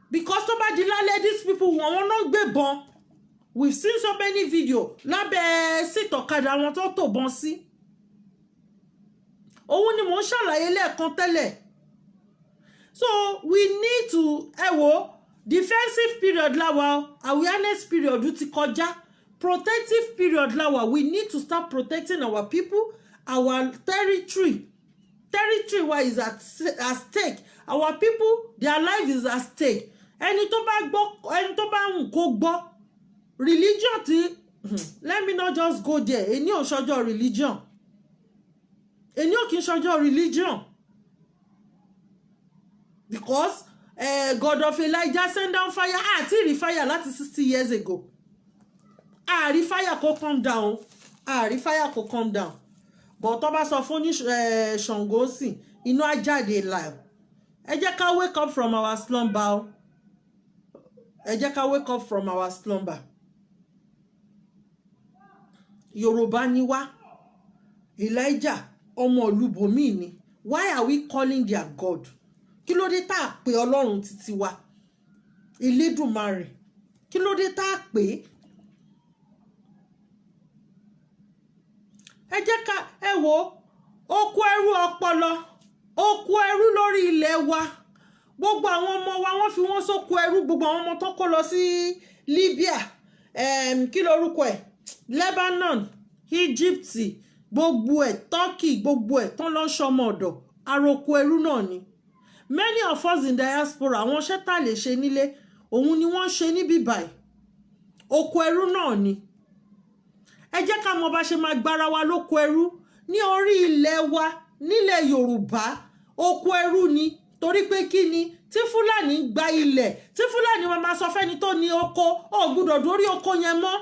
because tó bá di lálẹ́, these people, àwọn náà ń gbébọn. We've seen so many video lábẹ́ seat ọ̀kadà wọn tó tòbọn sí. Òun ni mò ń ṣàlàyé lẹ́ẹ̀kan tẹ́lẹ̀. So we need to, ẹ wo, defensive period láwa, awareness period ti kọjá, protective period láwa. We need to start protecting our people, our territory. Territory wa is at stake. Our people, their life is at stake. Ẹni tó bá gbọ́, ẹni tó bá ń kó gbọ́ religion ti, let me not just go there. Èní ò ṣọjọ́ religion, èní ò kì í ṣọjọ́ religion, because God of Elijah send down fire. Àti rí fire láti 60 years ago, àrí fire kó come down, àrí fire kó come down. But tó bá sọ fún ní Ṣàngó sìn, inú á jáde là. Ẹ jẹ́ ká wake up from our slumber o. Ẹ jẹ́ ká wake up from our slumber. Yorùbá ni wá. Elijah ọmọ ìlú ni. Why are we calling their God? Kí ló dé tá a pè Ọlọ́run títí wa, Elédùmarè? Kí ló dé tá a pè é? Ẹ jẹ́ ká, ẹ wo oko ẹrú ọpọlọ, oko ẹrú lórí ilẹ̀ wa. Gbogbo àwọn ọmọ wa, wọ́n fi wọ́n sóko ẹrú. Gbogbo àwọn ọmọ tó kó lọ sí Libya, kí lorúkọ ẹ̀, Lebanon, Egypt, gbogbo ẹ̀, Turkey, gbogbo ẹ̀ tán lọ ń ṣọmọ ọ̀dọ̀, àròkọ ẹrú náà ni. Many of us in diaspora, àwọn iṣẹ́ tá lè ṣe nílé, òun ni wọ́n ń ṣe níbí báyìí. Oko ẹrú náà ni. Ẹ jẹ́ ká mọ bá ṣe máa gbára wa lóko ẹrú ní orí ilẹ̀ wa nílẹ̀ Yorùbá. Oko ẹrú ni, torí pé kí ni tí Fúlàní gba ilẹ̀, tí Fúlàní máa ma sọ fẹ́ni tó ní oko, ó gbúdọ̀ dórí oko yẹn mọ́.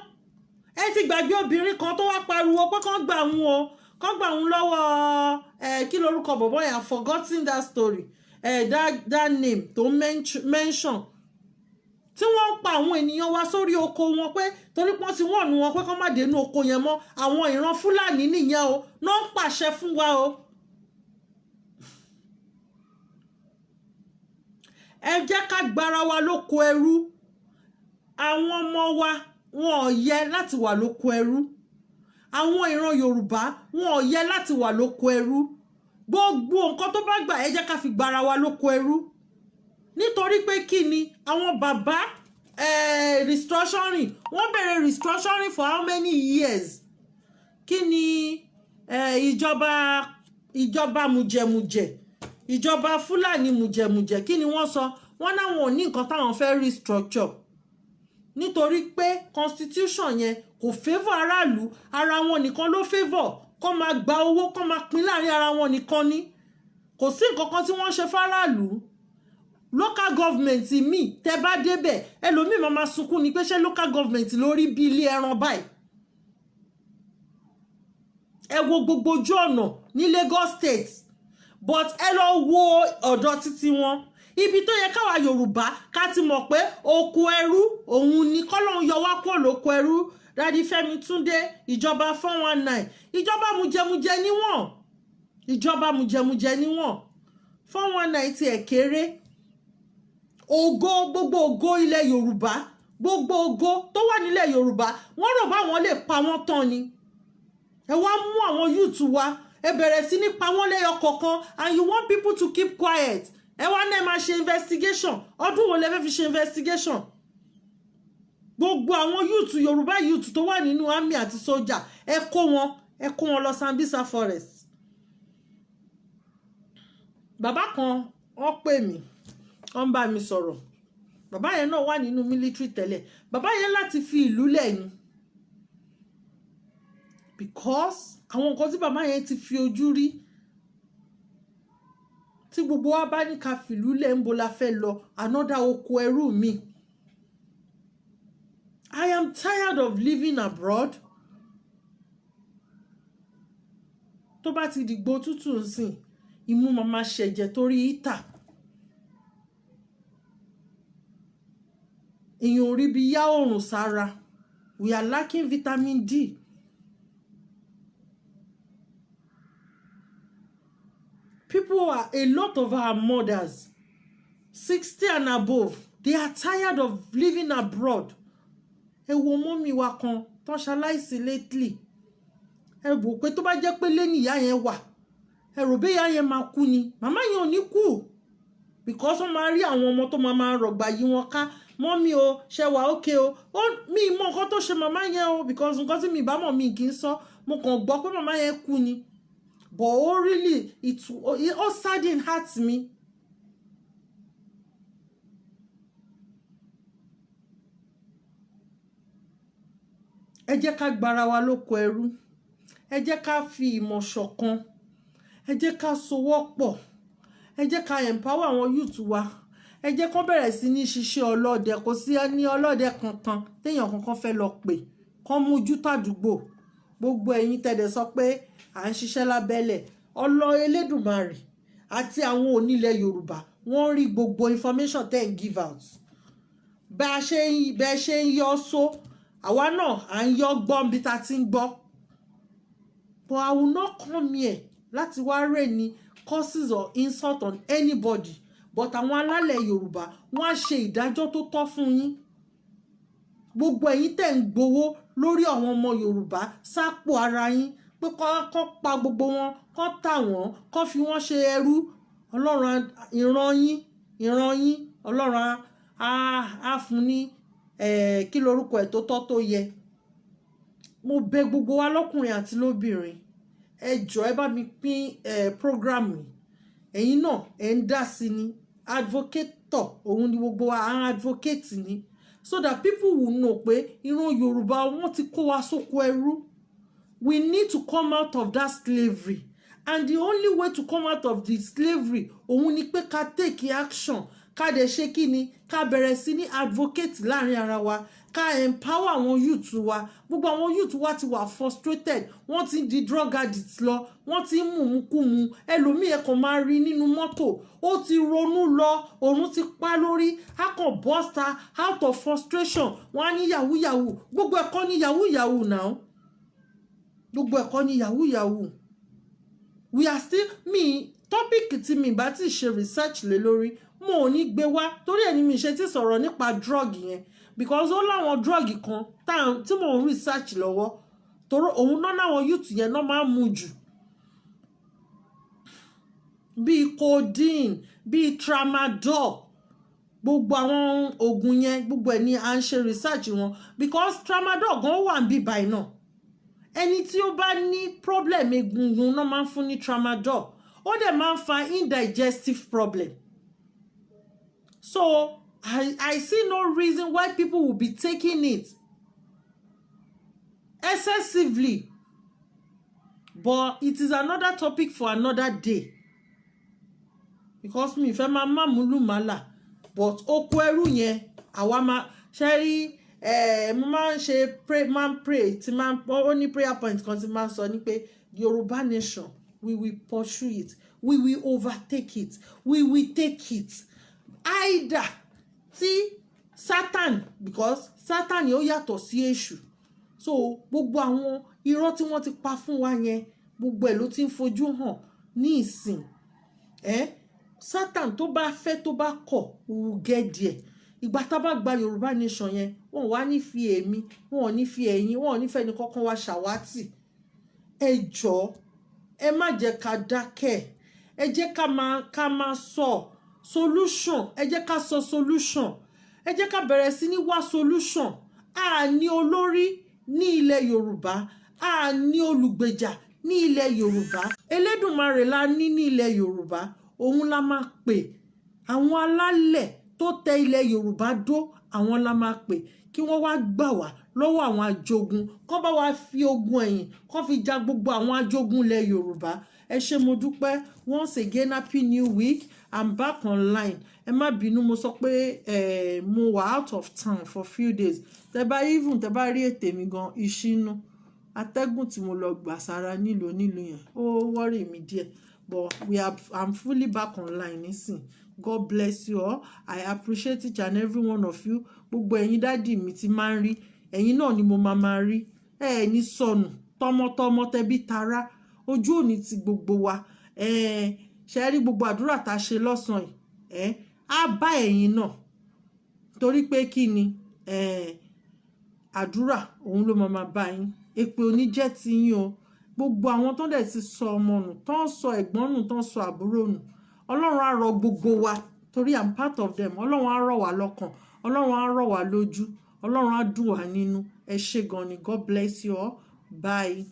Ẹ ti gbàgbé obìnrin kan tó wá pariwo pé kán gbà òun o, kán gbà òun lọ́wọ́ ẹ, kí lorúkọ bọ̀bọ̀ yẹn? I forgotten that story, ẹ that name tó mention, tí wọ́n ń pa àwọn ènìyàn wa sórí oko wọn, pé torí pọ́n ti wọ́n nu wọn pé kán má dénú oko yẹn mọ́. Àwọn ìran Fúlàní nìyẹn o, náà ń pàṣẹ fún wa o. Ẹ jẹ́ ká gbára wa lóko ẹrú. Àwọn ọmọ wa, wọn ò yẹ láti wà lóko ẹrú. Àwọn ìran Yorùbá, wọn ò yẹ láti wà lóko ẹrú. Gbogbo nǹkan tó bá gbà, ẹ jẹ́ ká fi gbára wa lóko ẹrú. Nítorí pé kí ni àwọn bàbá restructuring, wọ́n bẹ̀rẹ̀ restructuring for how many years? Kí ni ìjọba mùjẹ̀mùjẹ̀, ìjọba Fúlàní mùjẹ̀mùjẹ̀, kí ni wọ́n sọ? Wọ́n náwọn ò ní nǹkan táwọn fẹ́ restructure, nítorí pé constitution yẹn kò favour aráàlú, ara wọn nìkan ló favour. Kó máa gba owó, kó máa pín láàrin ara wọn nìkan ni. Kò sí nǹkan kan tí wọ́n ń ṣe fáráàlú. Local government mi, tẹ́ bá débẹ̀, ẹlòmíì máa ma sunkún ni pé ṣé local government lórí bí ilé ẹran báyìí? Ẹ wo gbogbo ojú ọ̀nà ní Lagos State, but ẹ lọ wo ọ̀dọ̀ títí wọn, ibi tó yẹ káwa Yorùbá ká ti mọ̀ pé oko ẹrú òun ni. Kọ́lọ́hún yọ wá kúrò lóko ẹrú. Daddy Fẹ́mi Túndé, ìjọba 419, ìjọba mujẹmujẹ níwọ̀n, ìjọba mujẹmujẹ níwọ̀n. 419 ti ẹ̀ kéré. Ògo, gbogbo ògo ilẹ̀ Yorùbá, gbogbo ògo tó wà nílẹ̀ Yorùbá, wọ́n rò báwọn lè pa wọ́n tán ni. Ẹ wá mú àwọn youth wa, ẹ bẹ̀rẹ̀ sí ní pa wọ́n lẹ́yọ kọ̀ọ̀kan, and you want people to keep quiet. Ẹ wá náà máa ṣe investigation. Ọdún wo lẹ fẹ́ fi ṣe investigation? Gbogbo àwọn youth Yorùbá, youth tó wà nínú army àti sójà, ẹ kó wọn, ẹ kó wọn lọ Sambisa Forest. Bàbá kan, wọ́n pè mí, wọ́n ń bá mi sọ̀rọ̀. Bàbá yẹn náà wà nínú military tẹ́lẹ̀. Bàbá yẹn láti fi ìlú lẹ̀ ni, because àwọn nǹkan tí bàbá yẹn ti fi ojú rí, tí gbogbo wa bá ní ká fìlú lẹ̀, ń bo la fẹ́ lọ? Another oko ẹrú mi. I am tired of living abroad. Tó bá ti dìgbò tútù nsìn, imú máa ma ṣẹ̀jẹ̀ torí ìta. Èèyàn ò rí bí yá òrùn sára. We are lacking vitamin D. People are, a lot of our mothers 60 and above, they are tired of living abroad. Ẹ wo mummy wa kan tó ṣaláìsí lately. Ẹ wò pé tó bá jẹ́ pé lẹ́nu ìyá yẹn wà, ẹ rò bí ìyá yẹn máa kú ni. Màmá yẹn ò ní kú, because wọ́n máa rí àwọn ọmọ tó máa máa rọ̀gbà yí wọn ká. Mummy o, ṣe wà ókè o? Ó mi mọ nǹkan tó ṣe màmá yẹn o, because nǹkan tí mi bá mọ̀, mi kì í sọ. Mo kàn gbọ́ pé màmá yẹn kú ni, but ó really, it ó sadden heart mi. Ẹ jẹ́ ká gbára wa lóko ẹrú. Ẹ jẹ́ ká fi ìmọ̀ ṣọ̀kan. Ẹ jẹ́ ká sowọ́ pọ̀. Ẹ jẹ́ ká empower àwọn youth wa. Ẹ jẹ́ kó bẹ̀rẹ̀ sí ní ṣiṣẹ́ ọlọ́dẹ. Kò sí ní ọlọ́dẹ kankan téèyàn kankan fẹ́ lọ pè kán mójú tàdúgbò. Gbogbo ẹ̀yin tẹ̀dẹ̀ sọ pé à ń ṣiṣẹ́ lábẹ́lẹ̀, ọlọ́ Elédùmarè àti àwọn onílẹ̀ Yorùbá, wọ́n rí gbogbo information tẹ́ ń give out. Bá a ṣe ń bẹ́ẹ̀ ṣe ń yọ só, àwa náà à ń yọ gbọ́n bí ta ti ń gbọ́. But I will not come here láti wá rè ní curses or insult on anybody, but àwọn alálẹ̀ Yorùbá, wọ́n á ṣe ìdájọ́ tó tọ́ fún yín. Gbogbo ẹ̀yin tẹ̀ ń gbowó lórí àwọn ọmọ Yorùbá sápò ara yín pé kọ́ pa gbogbo wọn, kọ́ tà wọ́n, kọ́ fi wọ́n ṣe ẹrú, Ọlọ́run, ìran yín, ìran yín, Ọlọ́run á fún ní kí lorúkọ ẹ̀ tó tọ́ tó yẹ. Mo bẹ̀ gbogbo wa lọ́kùnrin àti lóbìnrin, ẹ jọ̀ọ́, ẹ bá mi pín program yìí. Ẹ̀yin náà, ẹ̀ ń dá sí ni. Advocator òun ni gbogbo wa à ń advocate ni, so that people will know pé ìran Yorùbá, wọ́n ti kó wa sóko ẹrú. We need to come out of that slavery, and the only way to come out of the slavery òun ni pé ká take action, ká dẹ̀ ṣe kí ni, ká bẹ̀rẹ̀ sí ní advocate láàrin ara wa, ká empower àwọn youth wa. Gbogbo àwọn youth wa ti wà frustrated, wọ́n ti ń di drug addicts lọ, wọ́n ti ń mùmúkúmu. Ẹlòmíì, ẹ̀ kàn máa rí nínú mọ́tò, ó ti ronú lọ, òun ti pa lórí, á kàn burst out of frustration. Wọ́n á ní yahoo yahoo. Gbogbo ẹ̀kọ́ ní yahoo yahoo now, gbogbo ẹ̀kọ́ ní yahoo yahoo. We are still me topic tí mi bá ti ṣe research lé lórí, mo ò ní gbé wá, torí ẹni mi ṣe ti sọ̀rọ̀ nípa drug yẹn, because ó láwọn drug kan tí mò ń research lọ́wọ́, torí òun náà láwọn youth yẹn náà máa ń mu jù, bíi codeine, bíi tramadol, gbogbo àwọn oògùn yẹn, gbogbo ẹ̀ ní à ń ṣe research wọn, because tramadol gan wà ń bí báyìí náà. Ẹni tí ó bá ní problem egungun náà máa ń fún ní tramadol. Ó dẹ̀ máa ń fa indigestive problem, so I see no reason why people will be taking it excessively, but it is another topic for another day. because mi fẹ́ máa má múlùmálà, but oko ẹrú yẹn, àwa máa ṣe rí. Mo máa ń ṣe pray, máa ń pray tí máa ń, ó ní prayer point kan tí máa ń sọ ní pé Yorùbá nation, we will pursue it, we will overtake it, we will take it, either tí Satan, because Satan ó yàtọ̀ sí èṣù. So gbogbo àwọn irọ́ tí wọ́n ti pa fún wa yẹn, gbogbo ẹ̀ ló ti ń fojú hàn ní ìsìn. Satan tó bá fẹ́, tó bá kọ̀, we will get there. Ìgbà tá a bá gba Yorùbá nation yẹn, wọn wá ní fi èmi, wọn ò ní fi ẹ̀yin, wọn ò ní fẹ́ ní kankan wá ṣàwátì. Ẹ jọ̀ọ́, ẹ má jẹ́ ká dákẹ́. Ẹ jẹ́ ká máa sọ solution. Ẹ jẹ́ ká sọ solution. Ẹ jẹ́ ká bẹ̀rẹ̀ sí ní wá solution. A ní olórí ní ilẹ̀ Yorùbá, a ní olùgbèjà ní ilẹ̀ Yorùbá. Elédùmarè la ní ní ilẹ̀ Yorùbá, òun la máa pè. Àwọn alálẹ̀ tó tẹ ilẹ̀ Yorùbá dó, àwọn la máa pè kí wọ́n wá gbà wá lọ́wọ́ àwọn ajogun, kán bá wa fi ogun ẹ̀yìn, kán fi ja gbogbo àwọn ajogun ilẹ̀ Yorùbá. Ẹ ṣé, mo dúpẹ́. Once again, happy new week. I'm back online. Ẹ má bínú, mo sọ pé mo wà out of town for few days. Tẹ bá even tẹ bá rí ètè mi gan, ìṣínú atẹ́gùn tí mo lọ gbà sára nílùú nílùú yẹn, ó worry mi díẹ̀, but we are I'm fully back online nísìn. God bless you all. I appreciate each and every one of you. Gbogbo ẹ̀yin daddy mi ti máa ń rí, ẹ̀yin náà ni mo máa máa rí. Ẹ ẹ̀ ní sọnù tọmọtọmọ, tẹbí tará, ojú òní ti gbogbo wa. Ẹ ṣe rí gbogbo àdúrà tá a ṣe lọ́sàn-án yìí, ẹ á bá ẹ̀yin náà, torí pé kí ni àdúrà òun ló máa máa bá yín. Èpè ò ní jẹ́ ti yín o. Gbogbo àwọn tó dẹ̀ ti sọ ọmọ nù, tó ń sọ ẹ̀gbọ́n nù, tó ń sọ àbúrò nù, Ọlọ́run á rọ gbogbo wa, torí I'm part of them. Ọlọ́run á rọ̀ wá lọ́kàn, Ọlọ́run á rọ̀ wá lójú, Ọlọ́run á dùn wá nínú. Ẹ ṣé gan ni. God bless you all. Bye.